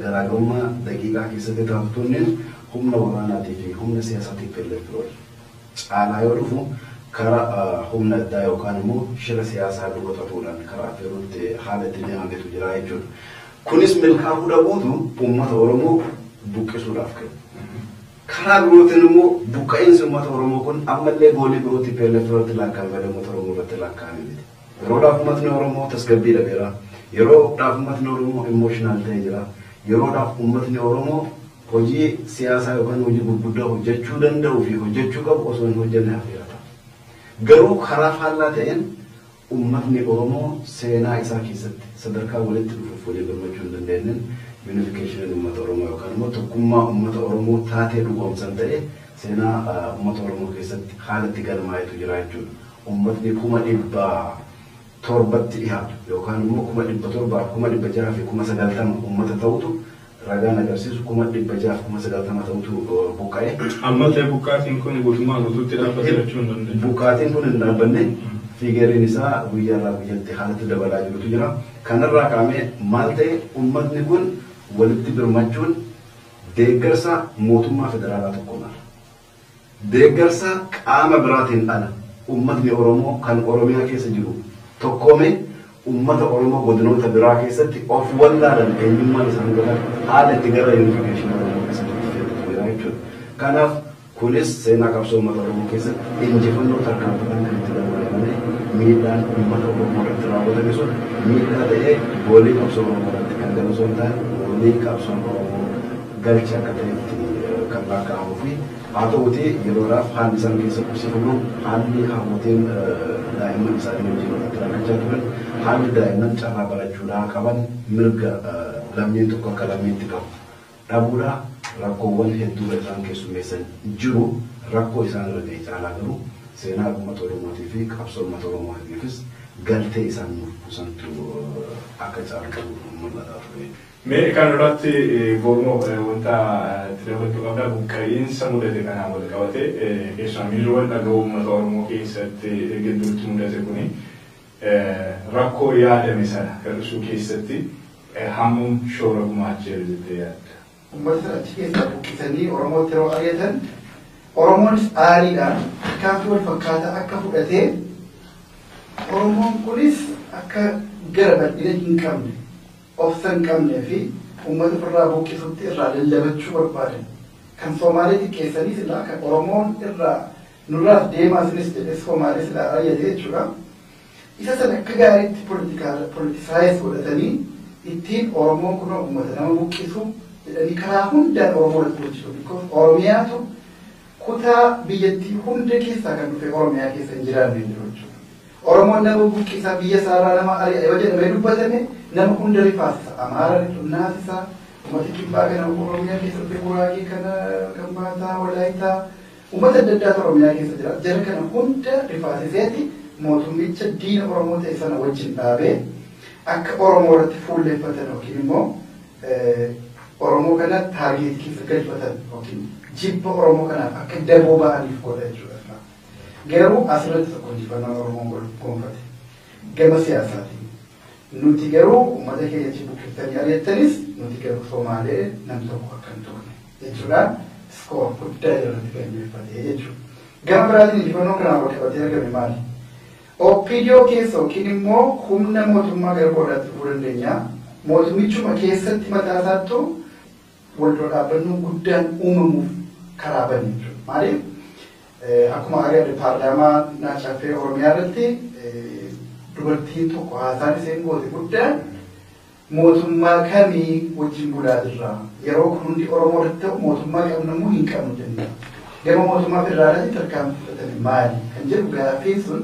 garaagarummaa daqiiqaa keessatti taatu tunneen humna waraanaatii fi humna siyaasaatiif pelleeffiroodha. Caalaa yoo dhufu karaa humna addaa yookaan immoo shira siyaasaa biroo xaxuudhaan karaa affeeruutti haala itti deemametu jira jechuudha. Kunis milkaa'uu dhabuutu uummata Oromoo buqqisuudhaaf kenna. Karaa birootiin immoo buqqa'insi uummata Oromoo kun ammallee goolii birootti pelleeffirooti lakkaa'ame malee uummata Oromoo irratti lakkaa'ame miti. Yeroodhaaf uummatni Oromoo tasgabbii dhabeera. Yeroodhaaf uummatni Oromoo emotional ta'ee jira. Yeroodhaaf uummatni Oromoo hojii siyaasaa yookaan hojii gurguddaa hojjechuu danda'uu fi hojjechuu qabu osoo hin hojjenne hafeera ta'a. Garuu karaa faallaa ta'een uummatni Oromoo seenaa isaa keessatti sadarkaa walitti dhufuuf walii gammachuu hin dandeenyeen unification uummata Oromoo yookaan immoo tokkummaa uummata Oromoo taatee dhugoomsan ta'e seenaa uummata Oromoo keessatti haala itti galmaa'etu jira jechuudha. Uummatni 700,000 dhiyaatu yookaan immoo 700,000 690,000 uummata ta'utu ragaan agarsiisu 690,000 ta'utu buqqa'e. Ammallee buqqaatiin kun guutummaa guutuutti dhaabbate jechuu hin dandeenyu. Buqqaatiin kun hin dhaabbanne, figuriin isaa guyyaarraa guyyatti haalatti dabalaa jirutu jira. Kanarraa kaa'amee maal ta'e uummatni kun walitti birmachuun deeggarsa mootummaa federaalaa tokkoon ala. Deeggarsa qaama biraatiin ala uummatni Oromoo kan Oromiyaa keessa jiru tokkoome uummata Oromoo godinoota biraa keessatti of wallaalan eenyummaan isaan godhan haala itti gara unification Oromoo keessatti itti fayyadamu jira jechuudha. Kanaaf kunis seenaa qabsoo uummata Oromoo keessatti injifannoo tarkaanfatan kan itti dabalee malee miidhaan uummata Oromoo irratti raawwatame sun miidhaa ta'ee goolii qabsoo Oromoo irratti kan galu osoo hin taane goolii qabsoon Oromoo galche akka ta'etti kan lakkaa'amuu fi haa ta'uuti yeroodhaaf haalli isaan keessa qubsiifaman, haalli haawwoteen daa'imman isaanii wajjin walitti rakkachaa turan, haalli daa'imman carraa barachuudhaa qaban mirga lammiin tokko akka lammiitti qabu dhabuudhaa rakkoowwan hedduu isaan keessummeessan jiru. Rakkoo isaan irra ga'e caalaa garuu seenaa uummata Oromootii fi qabsoo uummata Oromootiifis galtee isaan nuuf buusantu akka caaltu mul'ataa ture. Mee kan irratti Gormoo wanta itti dabaltuu qabda buqqa'iinsa mudate kanaan wal qabate, keessumaa miirri wal dhaga'uu uummata Oromoo keessatti gidduutti mudate kuni rakkoo yaadame sana hir'isuu keessatti hammam shoora gumaacheera jettee yaadda? Uummata sana achi keessaa buqqisanii Oromootti yeroo ari'atan Oromoonis aariidhaan tarkaanfii wal fakkaataa akka fudhatee Oromoon kunis akka gara bal'ina hin qabne, obsa hin qabnee fi uummata ofirraa buqqisutti irraa lallabachuu barbaadan. Kan Somaalee xiqqeessanii silaa kan Oromoon irraa nurraas deemaa isinis jedhee Somaalee silaa ari'ate jechuudha. Isa sana akka gaariitti politicize godhatanii ittiin Oromoon kun uummata nama buqqisu jedhanii karaa hundaan Oromoo irratti hojjetu. Because Oromiyaatu kutaa biyyattii hunda keessaa kan dhufe Oromiyaa keessa hin jiraanne jiru jechuudha. Oromoon nama buqqisaa biyya isaarraa nama ari'a yoo jedhamee dubbatame nama hunda rifaasisa. Amaara naasisa, uummata Kibbaa kana Oromiyaa keessa dhufe, Guraagee kana, Gambaataa, Walaayitaa, uummata adda addaatu Oromiyaa keessa jira. Jara kana hunda rifaasiseeti mootummicha diina Oromoo ta'e sana wajjin dhaabee akka Oromoo irratti fuulleeffatan yookiin immoo Oromoo kana target keessa galfatan yookiin jibba Oromoo kanaaf akka daboo ba'aniif godha jechuudha. Garuu asirratti tokko injifannoo Oromoon gonfate gama siyaasaatiin. Nuti garuu uummata keenya achi buqqiftanii ari'attanis nuti garuu Somaalee nam tokko akka hin tuqne jechuudhaan score guddaa irratti galmeeffate jechuudha. Gama biraatiin injifannoon kanaan wal qabatee argame maali? OPDO keessa yookiin immoo humna mootummaa gara boodaatti dhufuu dandeenya. Mootummichuma keessatti mataa isaattu wal dura dhaabbannoo guddaan uumamuuf karaa bane jechuudha. Maaliif akkuma agarre paarlaamaa Caffee Oromiyaa irratti dubartiin tokko haasaan isheen goote guddaan mootummaa kamii wajjin bulaa jirra. Yeroo kun hundi Oromoo irratti ta'u mootummaa qabnu immoo hin qabnu jenna. Gama mootummaa federaalaatti tarkaanfii fudhatame maali kan jedhu gaaffiin sun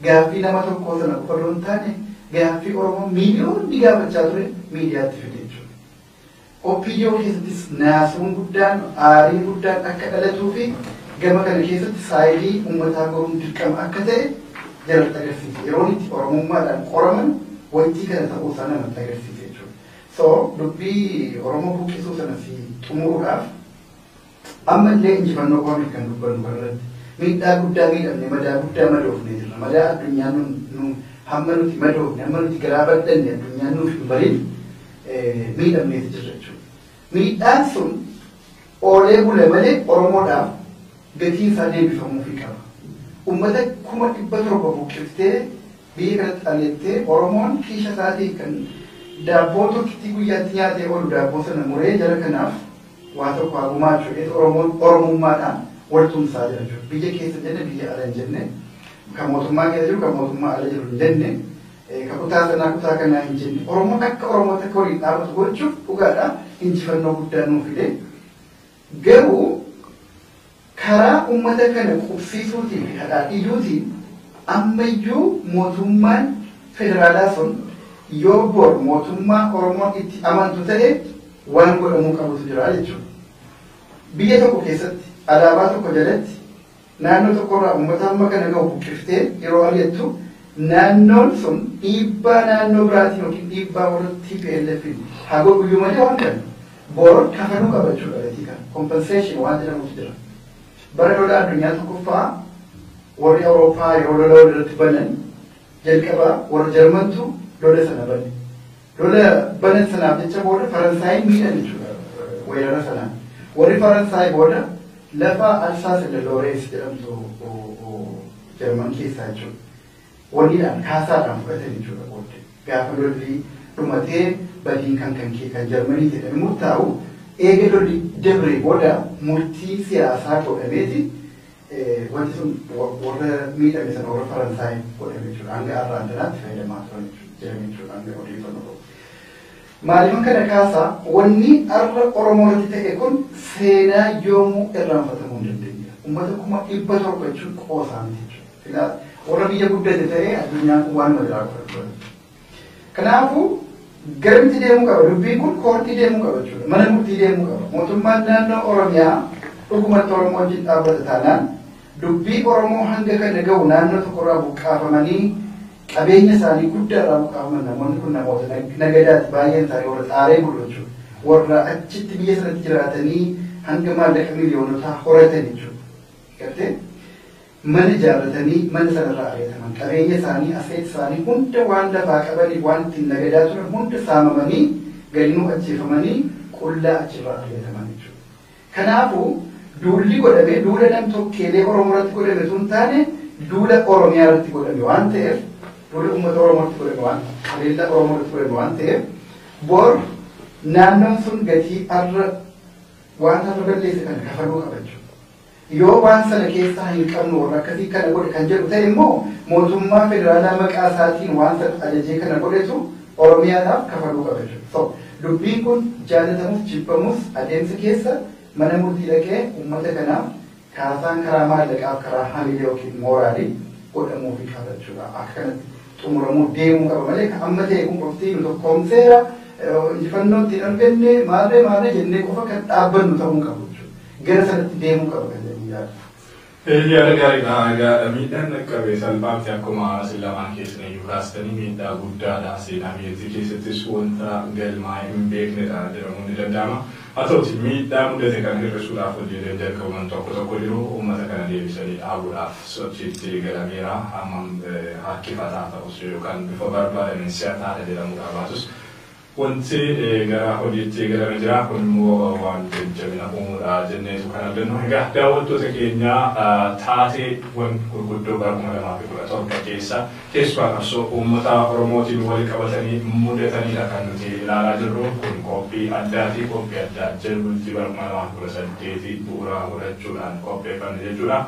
gaaffii nama tokkoo sana qofa osoo hin taane gaaffii Oromoo miiliyoonni gaafachaa ture miidiyaatti fide jechuudha. OPDO keessattis naasuun guddaan aariin guddaan akka dhalatuu fi gama kana keessatti saayidii uummataa goruun dirqama akka ta'e jalatti agarsiise. Yeroon itti Oromummaadhaan qoraman wanti kana ta'uu isaa namatti agarsiise jechuudha. So dubbii Oromoo buqqisuu sana si xumuruudhaaf ammallee injifannoo qofa kan dubbannu kanarratti miidhaa guddaa miidhamne madaa guddaa madoofne jirra. Madaa addunyaan nu hamma nuti madoofne hamma nuti garaa bal'anne addunyaan nuuf hin barin miidhamneeti jirra jechuudha. Miidhaan sun oolee bule malee Oromoodhaaf gatiin isaa deebifamuufii qaba. Uummata 700,000 buqqiftee biyya kanatti aleettee Oromoon kiisha isaatii kan daabboo tokkittii guyyaatti nyaatee oolu daabboo sana muree jara kanaaf waa tokko haa gumaachuu Oromoon Oromummaadhaan wal tumsaa jira jechuudha. Biyya keessa jenne biyya ala hin jenne kan mootummaa keessa jiru kan mootummaa ala jiru hin jenne kan kutaa sanaa kutaa kanaa hin jenne Oromoon akka Oromootti akka waliin dhaabatu gochuuf dhugaadha injifannoo guddaa nuu fide. Garuu karaa uummata kana qubsiisuutiin fi hadhaa iyyuutiin ammayyuu mootummaan federaalaa sun yoo bor mootummaa Oromoon itti amantu ta'e waan godhamuu qabutu jira jechuudha. Biyya tokko keessatti alaabaa tokko jalatti naannoo tokkorraa uummata amma kana gahu buqqiftee yeroo ari'attu naannoon sun dhiibbaa naannoo biraatiin yookiin dhiibbaa warra TPLF haa godhu malee waan kana bor kafaluu qaba jechuudha gatii kana. Compensation waan jedhamutu jira. Bara lola addunyaa tokkoffaa warri Awurooppaa yeroo lola walirratti banan jalqaba warra Jarmantu lola sana bane. Lola banan sanaaf jecha booda Faransaayii miidhan jechuudha weerara sanaan. Warri Faransaay booda lafa Alsaas and Lorraine jedhamtu Jarman keessaa jechuudha. Waliidhaan kaasaadhaan fudhatan jechuudha booddee. Gaafa lolli dhumatee badiin kan kan kee kan Jarmanii jedhame murtaa'u eega lolli dabre booda murtii siyaasaa godhameeti wanti sun warra miidhame sana warra Faransaay godhame jechuudha. Hanga har'aan tanaatti fayyadamaa turan jechuudha hanga odeeffannoo qabu. Maaliifan kana kaasaa wanni har'a Oromoo irratti ta'e kun seenaa yoomuu irraanfatamuu hin dandeenye. Uummata 700,000 jechuun qoosaa miti jechuudha. Warra biyya guddate ta'ee addunyaan kun waanuma biraa godhatu. Kanaafuu garamitti deemuu qaba? Dubbiin kun koortii deemuu qaba jechuudha. Mana murtii deemuu qaba. Mootummaan naannoo Oromiyaa dhugumatti Oromoo wajjin dhaabbata taanaan dubbii Oromoo hanga kana gahu naannoo tokkorraa buqqaafamanii qabeenya isaanii guddaarraa buqqaafaman namoonni kun namoota nagadaati baay'een isaanii warra xaaree bulu jechuudha. Warra achitti biyya sanatti jiraatanii hanga maallaqa miiliyoonotaa horatan jechuudha. Gartee mana ijaarratanii mana sanarraa ari'ataman qabeenya isaanii aseet isaanii hunda waan lafaa qabanii waan ittiin nagadaa turan hunda saamamanii galinuu ajjeefamanii qullaa achirraa ari'ataman jechuudha. Kanaafuu duulli godhame duula nam-tokkeelee Oromoo irratti godhame sun taane duula Oromiyaa irratti godhame waan ta'eef duula uummata Oromoo irratti godhame waan haleellaa Oromoo irratti godhame waan ta'eef bor naannoon sun gatii har'a waan har'a balleesse kana kafaluu qaba jechuudha. Yoo waan sana keessaa hin qabnu warra akkasii kana godhe kan jedhu ta'e immoo mootummaa federaalaa maqaa isaatiin waan sana ajajee kana godhetu Oromiyaadhaaf kafaluu qaba jechuudha. So dubbiin kun jaalatamus jibbamus adeemsa keessa mana murtii dhaqee uummata kanaaf kaasaan karaa maallaqaaf karaa hamilee yookiin mooraalii godhamuufii qaba jechuudha. Akka kanatti xumuramuu deemuu qaba malee kan amma ta'e kun qofti nu tokkoomseera injifannoo ittiin arganne maarree maarree jennee qofa kan dhaabbannu ta'uu hin qabu jechuudha. Gara sanatti deemuu qaba kan jedhu yaada. Yaada gaariidha. Egaa miidhaan dhaqqabe salphaatti akkuma isin lamaan keessan iyyuu kaastanii miidhaa guddaadha. Seenaa biyyattii keessattis wanta galmaa'ee hin beeknedha jedhamuun ni danda'ama. Haa ta'uti miidhaa mudate kana hir'isuudhaaf hojiileen jalqabaman tokko tokko jiru. Uummata kana deebisanii dhaabuudhaaf sochiitti galameera. Hammam harkifataa ta'us yookaan bifa barbaadameen si'ataadha jedhamuudhaa baatus Wanti gara hojiitti galame jira kun immoo waan jajjabina uumuudha jenneetu kan argannu. Egaa daawwattoota keenya, taateewwan gurguddoo bara 2017 keessa keessumaa qabsoo uummata Oromootiin wal qabatanii mudatanidha kan nuti ilaalaa jirru. Kun qophii addaati. Qophii addaa jalbultii bara 2018 bu'uura godhachuudhaan qopheeffanne jechuudha.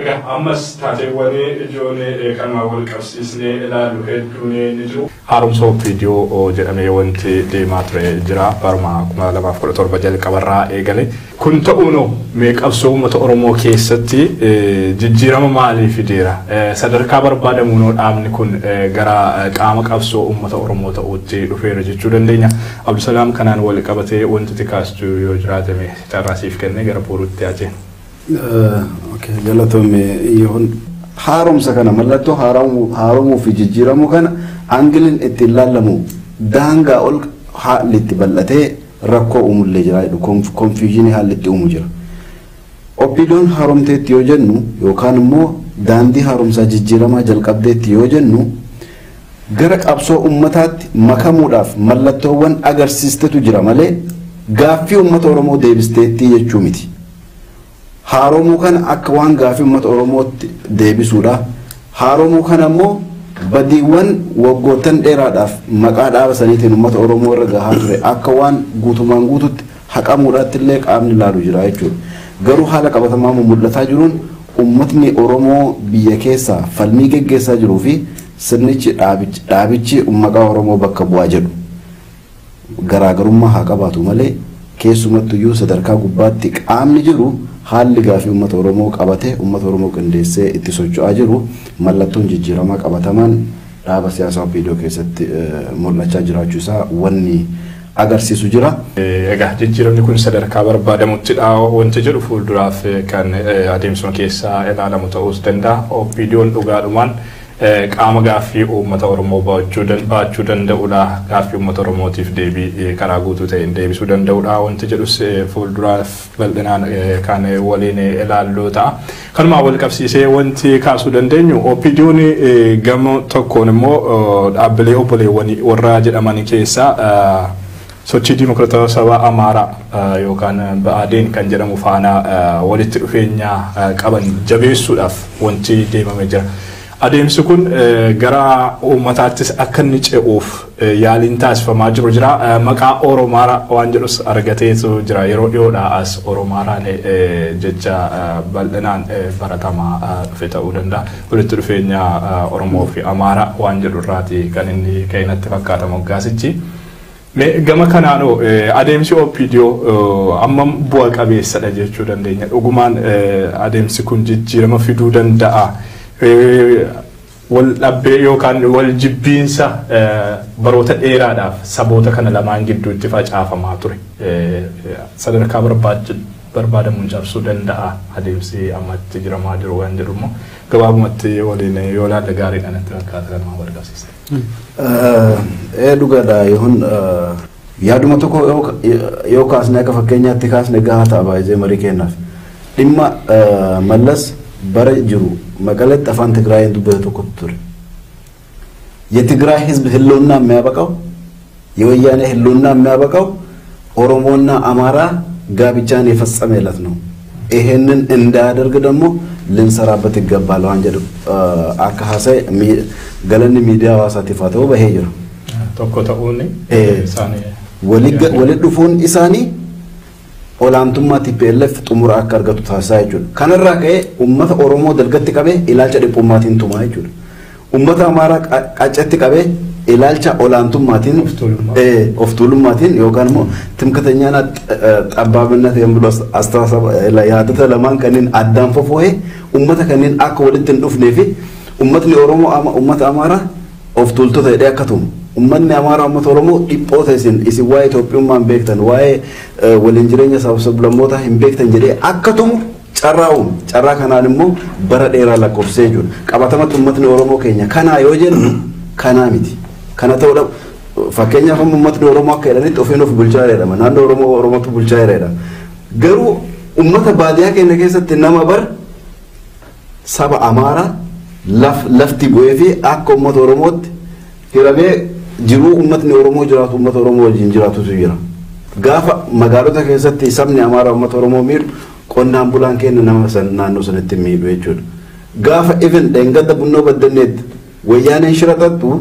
Egaa ammas taateewwan ijoollee kanuma wal qabsiisnee ilaallu hedduun ni jiru. Haaromsa OPDO jedhamee wanti deemaa ture jira baruma 2017 jalqabarraa eegale. Kun ta'uun mee qabsoo uummata Oromoo keessatti jijjiirama maalii fideera? Sadarkaa barbaadamuun dhaabni kun gara qaama qabsoo uummata Oromoo ta'uutti dhufeera jechuu dandeenya. Abdusalaam, kanaan wal qabatee wanti kaastu yoo jiraatame carraa siif kennee gara boruutti haa ceenu. Galatoome. Yoon haaromsa kana, mallattoo haaromuu fi jijjiiramuu kana angleiin ittiin laallamu daangaa ol haalli itti bal'atee rakkoo uumullee jira jedhu, confusionii haalli itti uumu jira. OPDOn haaromteetti yoo jennu yookaan immoo daandii haaromsaa jijjiiramaa jalqabdeetti yoo jennu, gara qabsoo ummataatti makamuudhaaf mallattoowwan agarsiistetu jira malee gaaffii uummata Oromoo deebisteetti jechuu miti. Haaromuu kana akka waan gaaffii uummata Oromootti deebisuudha. Haaromuu kana immoo badiiwwan waggoottan dheeraadhaaf maqaa dhaaba saniitiin uummata Oromoo irra gahaa ture akka waan guutumaan guututti haqamuudhaatti illee qaamni ilaalu jira jechuudha. Garuu haala qabatamaa mul'ataa jiruun uummatni Oromoo biyya keessaa falmii geggeessaa jiruu fi sirnichi dhaabichi maqaa Oromoo bakka bu'aa jedhu garaagarummaa haa qabaatu malee, keessumattuyyuu sadarkaa gubbaatti qaamni jiru haalli gaafii uummata Oromoo qabatee uummata Oromoo qindeessee itti socho'aa jiru mallattoon jijjiiramaa qabatamaan dhaaba siyaasaa OPDO keessatti mul'achaa jiraachuu isaa wanni agarsiisu jira. Egaa jijjiiramni kun sadarkaa barbaadamuttidha wanti jedhu fuulduraaf kan adeemsuma keessaa ilaalamu ta'uus danda'a. OPDOn dhugaadhumaan qaama gaaffii uummata Oromoo baachuu danda'udha. Gaaffii uummata Oromootiif deebii karaa guutuu ta'een deebisuu danda'udha. Wanti jedhus fuulduraaf bal'inaan kan waliin ilaallu ta'a. Kanumaa wal qabsiisee wanti kaasuu dandeenyu, OPDOn gama tokkoon immoo dhaabbilee obboleewwanii warra jedhaman keessaa sochii dimokiraatawaa saba Amaaraa yookaan Ba'aadeen kan jedhamu faana walitti dhufeenya qaban jabeessuudhaaf wanti deemamee jira. Adeemsi kun gara uummataattis akka inni ce'uuf yaaliin taasifamaa jiru jira. Maqaa Oromaaraa waan jedhus argateetu jira. Yeroo dhiyoodhaa as Oromaaraan jecha bal'inaan baratamaa dhufe ta'uu danda'a. Walitti dhufeenya Oromoo fi Amaaraa waan jedhu irraati kan inni ka'e natti fakkaata moggaasichi. Gama kanaanoo adeemsi OPDO ammam bu'a qabeessadha jechuu dandeenya? Dhugumaan adeemsi kun jijjiirama fiduu danda'a? Wal dhabbee yookaan wal jibbiinsa baroota dheeraadhaaf saboota kana lamaan gidduutti facaafamaa ture sadarkaa barbaadamuun cabsuu danda'a adeemsi ammatti jiramaa jiru waan jedhu immoo gabaabumatti waliin yoo ilaalle gaariidha natti fakkaata kanuma wal qabsiise. Ee, dhugaadha. Yoon yaaduma tokko yoo kaasne, akka fakkeenyaatti kaasne gahaa ta'a baay'ee marii kennaaf. Dhimma Mallas bara jiru Maqaletti afaan Tigraayin dubbate tokkotu ture. የትግራይ ህዝብ ህልውና የሚያበቃው፣ የወያኔ ህልውና የሚያበቃው ኦሮሞና አማራ ጋብቻን የፈጸመ ዕለት ነው። ይሄንን እንዳያደርግ ደግሞ ልንሰራበት ይገባል waan jedhu akka haasa'e galanni miidiyaa hawaasaatiif haa ta'u bahee jira. Tokko ta'uun isaanii. Walitti dhufuun isaanii olaantummaa TPLF xumura akka argatu taasisaa jechuudha. Kanarraa ka'ee uummata Oromoo dalgatti qabee ilaalcha dhiphummaatiin tumaa jechuudha. Uummata Amaaraa qaccatti qabee ilaalcha olaantummaatiin, of tuulummaatiin yookaan immoo ትምክህተኛና ጠባብነት የሚሉ አስተሳሰብ yaadota lamaan kanneen addaan fofoo'ee uummata kanneen akka walitti hin dhufnee fi uummatni Oromoo uummata Amaaraa of tuultota jedhee akka tumu, uummatni Amaaraa uummata Oromoo dhiphoota, isin waa'ee Itoophiyummaa hin beektan, waa'ee waliin jireenya saba sablammootaa hin beektan jedhee akka tumu carraa uume. Carraa kanaan immoo bara dheeraa lakkoofsee jiru. Qabatamatti uummatni Oromoo keenya kanaa yoo jennu kanaa miti. Kana ta'uudha fakkeenyaaf amma uummatni Oromoo akka jedhanitti ofiin of bulchaa jedhama. Naannoo Oromoo Oromootu bulchaa jedhama. Garuu uummata baadiyyaa keenya keessatti nama bar saba Amaaraa lafti bu'ee fi akka uummata Oromootti hiramee Jiruu uummatni Oromoo jiraatu uummata Oromoo wajjin jiraatutu jira. Gaafa magaalota keessatti sabni Amaaraa uummata Oromoo miidhu qonnaan bulaan keenya nama san naannoo sanatti miidhu jechuudha. Gaafa even dheengadda Bunnoo Baddanneetti wayyaaneen shira xaxxu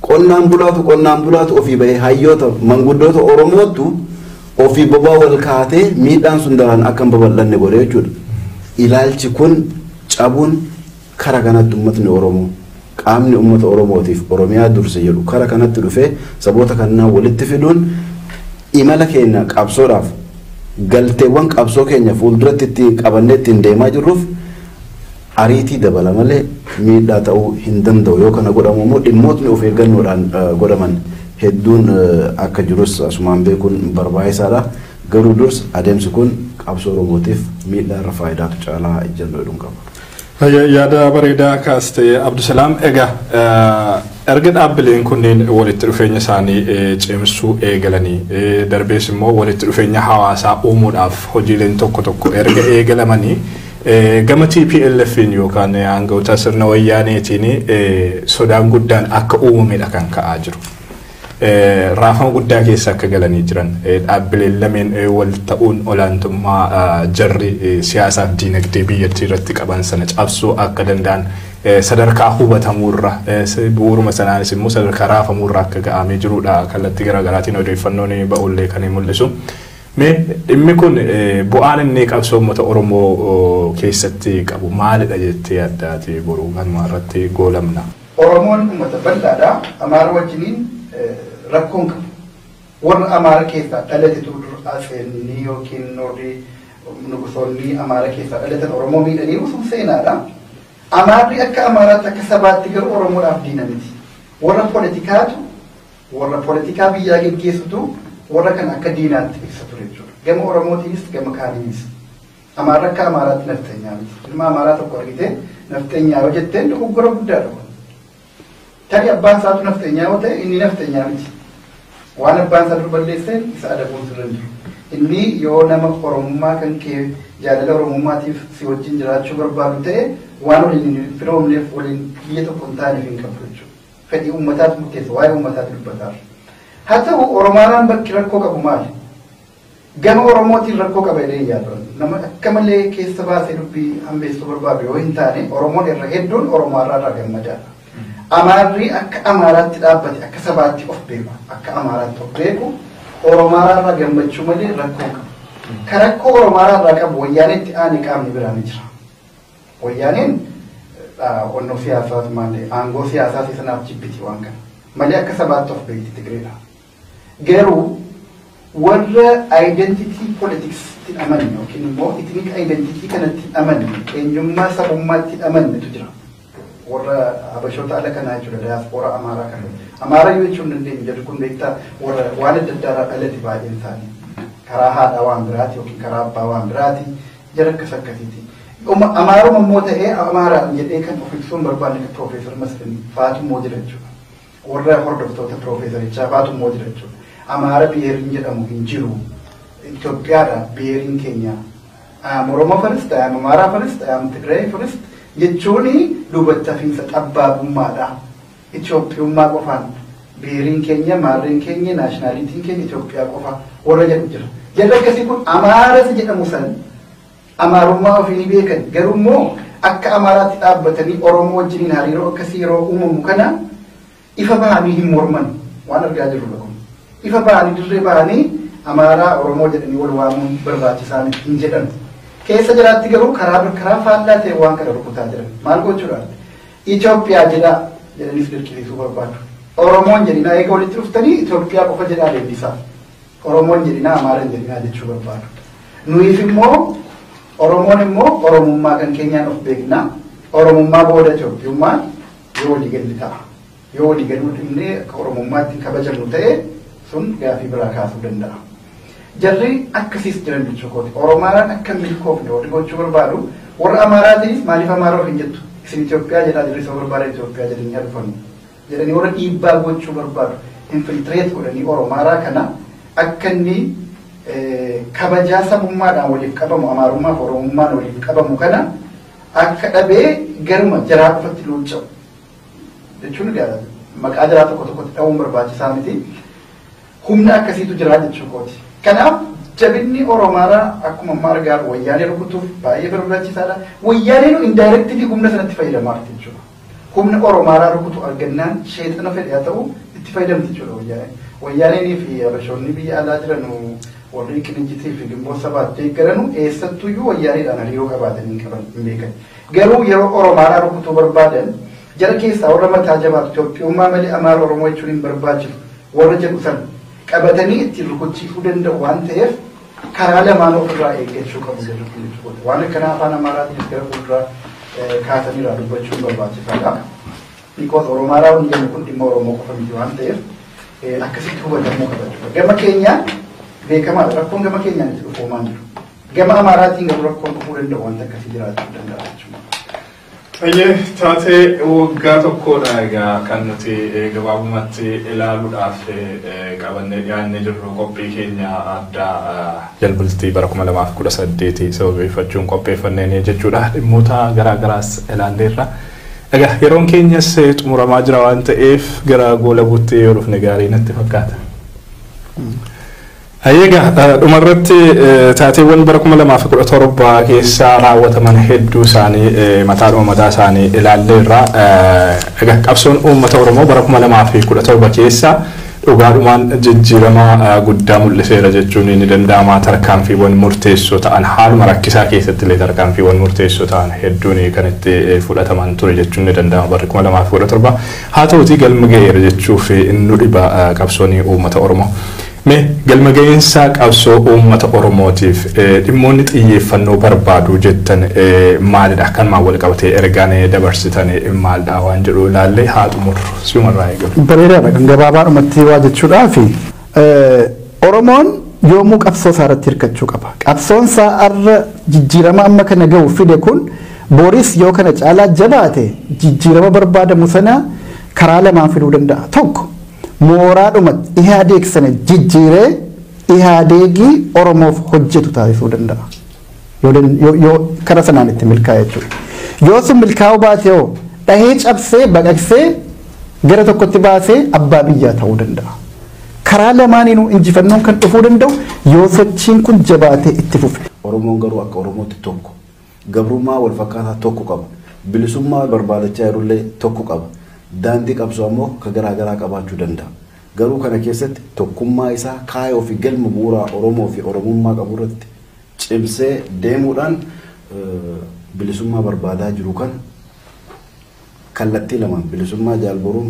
qonnaan bulaatu ofii bahee hayyoota manguddoota Oromootu ofii bobaa wal kaatee miidhaan sun daran akka hin babal'anne godhe jechuudha. Ilaalchi kun cabuun kara kanatti uummatni Oromoo qaamni uummata Oromootiif Oromiyaa durse jedhu kara kanatti dhufee saboota kanneen walitti fiduun imala keenya qabsoodhaaf galteewwan qabsoo keenya fuulduratti itti qabannee ittiin deemaa jirruuf ariitii dabala malee miidhaa ta'uu hin danda'u. Yoo kana godhamu immoo dhimmootni of eeggannoodhaan godhaman hedduun akka jirus asumaan beekuun barbaachisaadha. Garuu dursa adeemsi kun qabsoo Oromootiif miidhaa irra faayidaatu caalaa ejjennoo jedhuun qaba. Yaada bareedaa kaastee, Abdusalaam. Egaa erga dhaabbileen kunneen walitti dhufeenya isaanii cimsuu eegalanii, darbees immoo walitti dhufeenya hawaasaa uumuudhaaf hojiileen tokko tokko erga eegalamanii, gama TPLF'n yookaan aangawoota sirna wayyaaneetiin sodaan guddaan akka uumamedha kan ka'aa jiru. Raafama guddaa keessa akka galanii jiran, dhaabbileen lameen wal ta'uun olaantummaa jarri siyaasaaf diinagdee biyyattii irratti qaban sana cabsuu akka danda'an sadarkaa hubatamuurra, bu'uuruma sanaanis immoo sadarkaa raafamuurra akka ga'amee jirudha kallattii garaagaraatiin odeeffannoon ba'ullee kan mul'isu. Mee dhimmi kun bu'aan inni qabsoo uummata Oromoo keessatti qabu maalidha jettee addaati? Boruu kanuma irratti goolamna. Oromoon uummata bal'aadha. Amaara wajjiniin rakkoon qabu. Warra Amaara keessaa dhalatetu dur Atseenni yookiin warri nugusoonni Amaara keessaa dhalatan Oromoo miidhanii sun seenaadha. Amaarri akka Amaaraatti, akka sabaatti garuu Oromoodhaaf diina miti. Warra poolitikaatu, warra poolitikaa biyyaa geggeessutu warra kana akka diinaatti ibsa ture jechuudha. Gama Oromootiinis gama kaaniinis. Amaarri akka Amaaraatti nafxanyaa miti. Ilma Amaaraa tokko argitee nafxanyaa yoo jetteen dogoggora guddaadha kun. Tarii abbaan isaatu nafxanyaa yoo ta'e, inni nafxanyaa miti. Waan abbaan isaa dur balleesseen isa adabuun sirra hin jiru. Inni yoo nama Oromummaa kan kee jaalala Oromummaatiif si wajjin jiraachuu barbaadu ta'e, waan waliin hin firoomneef, waliin biyya tokko hin taaneef hin qabu jechuudha. Fedhii uummataatu murteessa, waa'ee uummataatu dubbataa. Haa ta'u, Oromaaraan bakki rakkoo qabu maali? Gama Oromootiin rakkoo qaba jedhee yaadu. Nama akka malee keessa baasee dubbii hambeessuu barbaadu yoo hin taane, Oromoon irra hedduun Oromaarraa irraa gammadaadha. Amaarri akka Amaaraatti dhaabbate, akka sabaatti of beeku, akka Amaaraatti of beeku, Oromaaraa irraa gammachuu malee rakkoo qabu. Ka rakkoo Oromaaraa irraa qabu Wayyaaneetti aanee qaamni biraa ni jira. Wayyaaneen onnoo siyaasaas malee aangoo siyaasaa sanaaf jibbiti waan kana. Malee akka sabaatti of beekti Tigreedha. Garuu warra identity politics itti amanne yookiin immoo ethnic identity kanatti amanne, eenyummaa sabummaatti amannetu jira. Warra Habashoota ala kanaa jechuudha, diaspora Amaaraa kana. Amaaraa yoo jechuun dandeenyu, jedhu kun beektaa, warra waan adda addaa dhalate baay'een isaanii. Karaa haadhaa waan biraati yookiin karaa abbaa waan biraati, jara akkas akkasiiti. Amaaruma immoo ta'ee Amaaraan jedhee kan of ibsuun barbaanne kan Piroofeesar Masfin faatu immoo jira jechuudha. Warra hordoftoota piroofeesarichaa faatu immoo jira jechuudha. Amaara biheeriin jedhamu hin jiru. Itoophiyaadha biheeriin keenya. I am Oromo first, I am Amara first, I am Tigray first jechuun duubatti hafiinsa xabbaabummaadha. Itoophiyummaa qofaan biheeriin keenya, maarreen keenya, nationalityn keenya Itoophiyaa qofa warra jedhu jira. Jarri akkasii kun Amaaras jedhamu san Amaarummaa ofii ni beekan, garuu immoo akka Amaaraatti dhaabbatanii Oromoo wajjiniin hariiroo akkasii yeroo uumamu kana ifa bahanii hin morman, waan argaa jirrudha kun. Ifa bahanii, dirree bahanii Amaaraa Oromoo jedhanii wal waamuun barbaachisaa miti hin jedhan. Keessa jiraatti garuu karaa faallaa ta'e waan kana rukutaa jiran. Maal gochuudhaan? Itoophiyaa jedhaa jedhaniis dirqisiisuu barbaadu. Oromoon jedhinaa, eega walitti dhuftanii Itoophiyaa qofa jedhaa leellisaa. Oromoon jedhinaa, Amaaraan jedhinaa jechuu barbaadu. Nuyiif immoo Oromoon immoo Oromummaa kan keenyaan of beekna. Oromummaa booda Itoophiyummaan yoo walii galli ta'a. Yoo walii galuu dhiibnee akka Oromummaatti kabajamnu ta'e, sun gaafii biraa kaasuu danda'a. Jarri akkasiis jiran jechuu kooti. Oromaaraan akka milkoofne warri gochuu barbaadu, warra Amaaraatiinis maaliif Amaaraa of hin jettu? Isin Itoophiyaa jedhaa, jirri isa barbaada Itoophiyaa jedhanii haa dhufanu. Jedhanii warra dhiibbaa gochuu barbaadu. Infiltrate godhanii Oromaaraa kana akka inni kabajaa sabummaadhaan waliif qabamu, Amaarummaa fi Oromummaan waliif qabamu kana akka dhabee garuma jaraa qofatti luucca'u. Jechuun egaa Maqaa jiraa tokko tokkotti dha'uun barbaachisaa miti. Humna akkasiitu jira jechuu kooti. Kanaaf jabinni Oromaaraa akkuma amma argaa wayyaanee rukutuuf baay'ee barbaachisaadha. Wayyaaneen indirectly humna sanatti fayyadamaa jechuudha. Humna Oromaaraa rukutu argannaan sheexana fedhe haa ta'u itti fayyadamti jechuudha wayyaaneen. Wayyaaneenii fi Habashoonni biyya alaa jiran warri Qinijjitii fi Gimboo sabaat deeggaranu eessattuyyuu wayyaaneedhaan hariiroo qabaatanii hin qaban hin beekan. Garuu yeroo Oromaaraa rukutuu barbaadan jara keessaa warra mataa jabaatu Itoophiyummaa malee Amaara Oromoo jechuun hin barbaachisu warra jedhu sana qabatanii ittiin rukuchiisuu danda'u waan ta'eef karaa lamaan ofirraa eeggachuu qabu jechuudha. Waan akkanaa afaan Amaaraatiin gara fuulduraa kaasaniirraa dubbachuun barbaachisaadha. Because Oromaaraa wanni jennu kun dhimma Oromoo qofa miti waan ta'eef akkasitti hubatamuu qaba jechuudha. Gama keenyaan beekamaadha. Rakkoon gama keenyaan itti dhufuu jiru. Gama Amaaraatiin garuu rakkoon dhufuu danda'u wanta akkasii jiraachuu danda'a jechuudha. Ayyee, taatee waggaa tokkodha egaa kan nuti gabaabumatti ilaaluudhaaf qabannee dhiyaannee jirru qophii keenya addaa jalbultii bara 2018 sababeeffachuun qopheeffanneen jechuudha. Dhimmoota garaagaraas ilaalleerra. Egaa yeroon keenyas xumuramaa jira waan ta'eef gara goolabuutti yoo dhufne gaarii natti fakkaata. Egaa dhumarratti taateewwan bara 2017 keessa raawwataman hedduu isaanii mataadhuma mataa isaanii ilaalleerra. Egaa qabsoon uummata Oromoo bara 2017 keessa dhugaadhumaan jijjiirama guddaa mul'iseera jechuun ni danda'ama. Tarkaanfiiwwan murteessoo ta'an haaluma rakkisaa keessatti illee tarkaanfiiwwan murteessoo ta'an hedduun kan itti fudhataman ture jechuun ni danda'ama barri 2017. Haa ta'utii galma ga'eera jechuuf nu dhiba qabsoon uummata Oromoo. Mee galma ga'iinsa qabsoo uummata Oromootiif dhimmoonni xiyyeeffannoo barbaadu jettan maalidha? Kanumaan wal qabatee ergaan dabarsitan maalidha waan jedhu ilaallee haa xumurru. Siumarraa eegalu. Bareedaadha. Kan gabaabaadhumatti waa jechuudhaaf Oromoon yoomuu qabsoo isaa irratti hirkachuu qaba. Qabsoon isaa har'a jijjiirama amma kana gahu fide kun booris yoo kana caalaa jabaate jijjiirama barbaadamu sana karaa lamaan fiduu danda'a. Tokko mooraadhuma Ihaadeeg sana jijjiiree Ihaadeegii Oromoof hojjetu taasisuu danda'a. Yoo kara sanaan itti milkaa'e jechuudha. Yoo sun milkaa'uu baate hoo dhahee cabsee baqaqsee gara tokkotti baasee abbaa biyyaa ta'uu danda'a. Karaa lamaaniinuu injifannoon kan dhufuu danda'u yoo sochiin kun jabaatee itti fufe. Oromoon garuu akka Oromootti tokko. Gabrummaa wal fakkaataa tokko qaba. Bilisummaa barbaadachaa jirullee tokko qaba. Daandii qabsoo ammoo ka garaagaraa qabaachuu danda'a. Garuu kana keessatti tokkummaa isaa kaayoo fi galma bu'uuraa Oromoo fi Oromummaa qabu irratti cimsee deemuudhaan bilisummaa barbaadaa jiru kan kallattii lamaan bilisummaa jaalboruun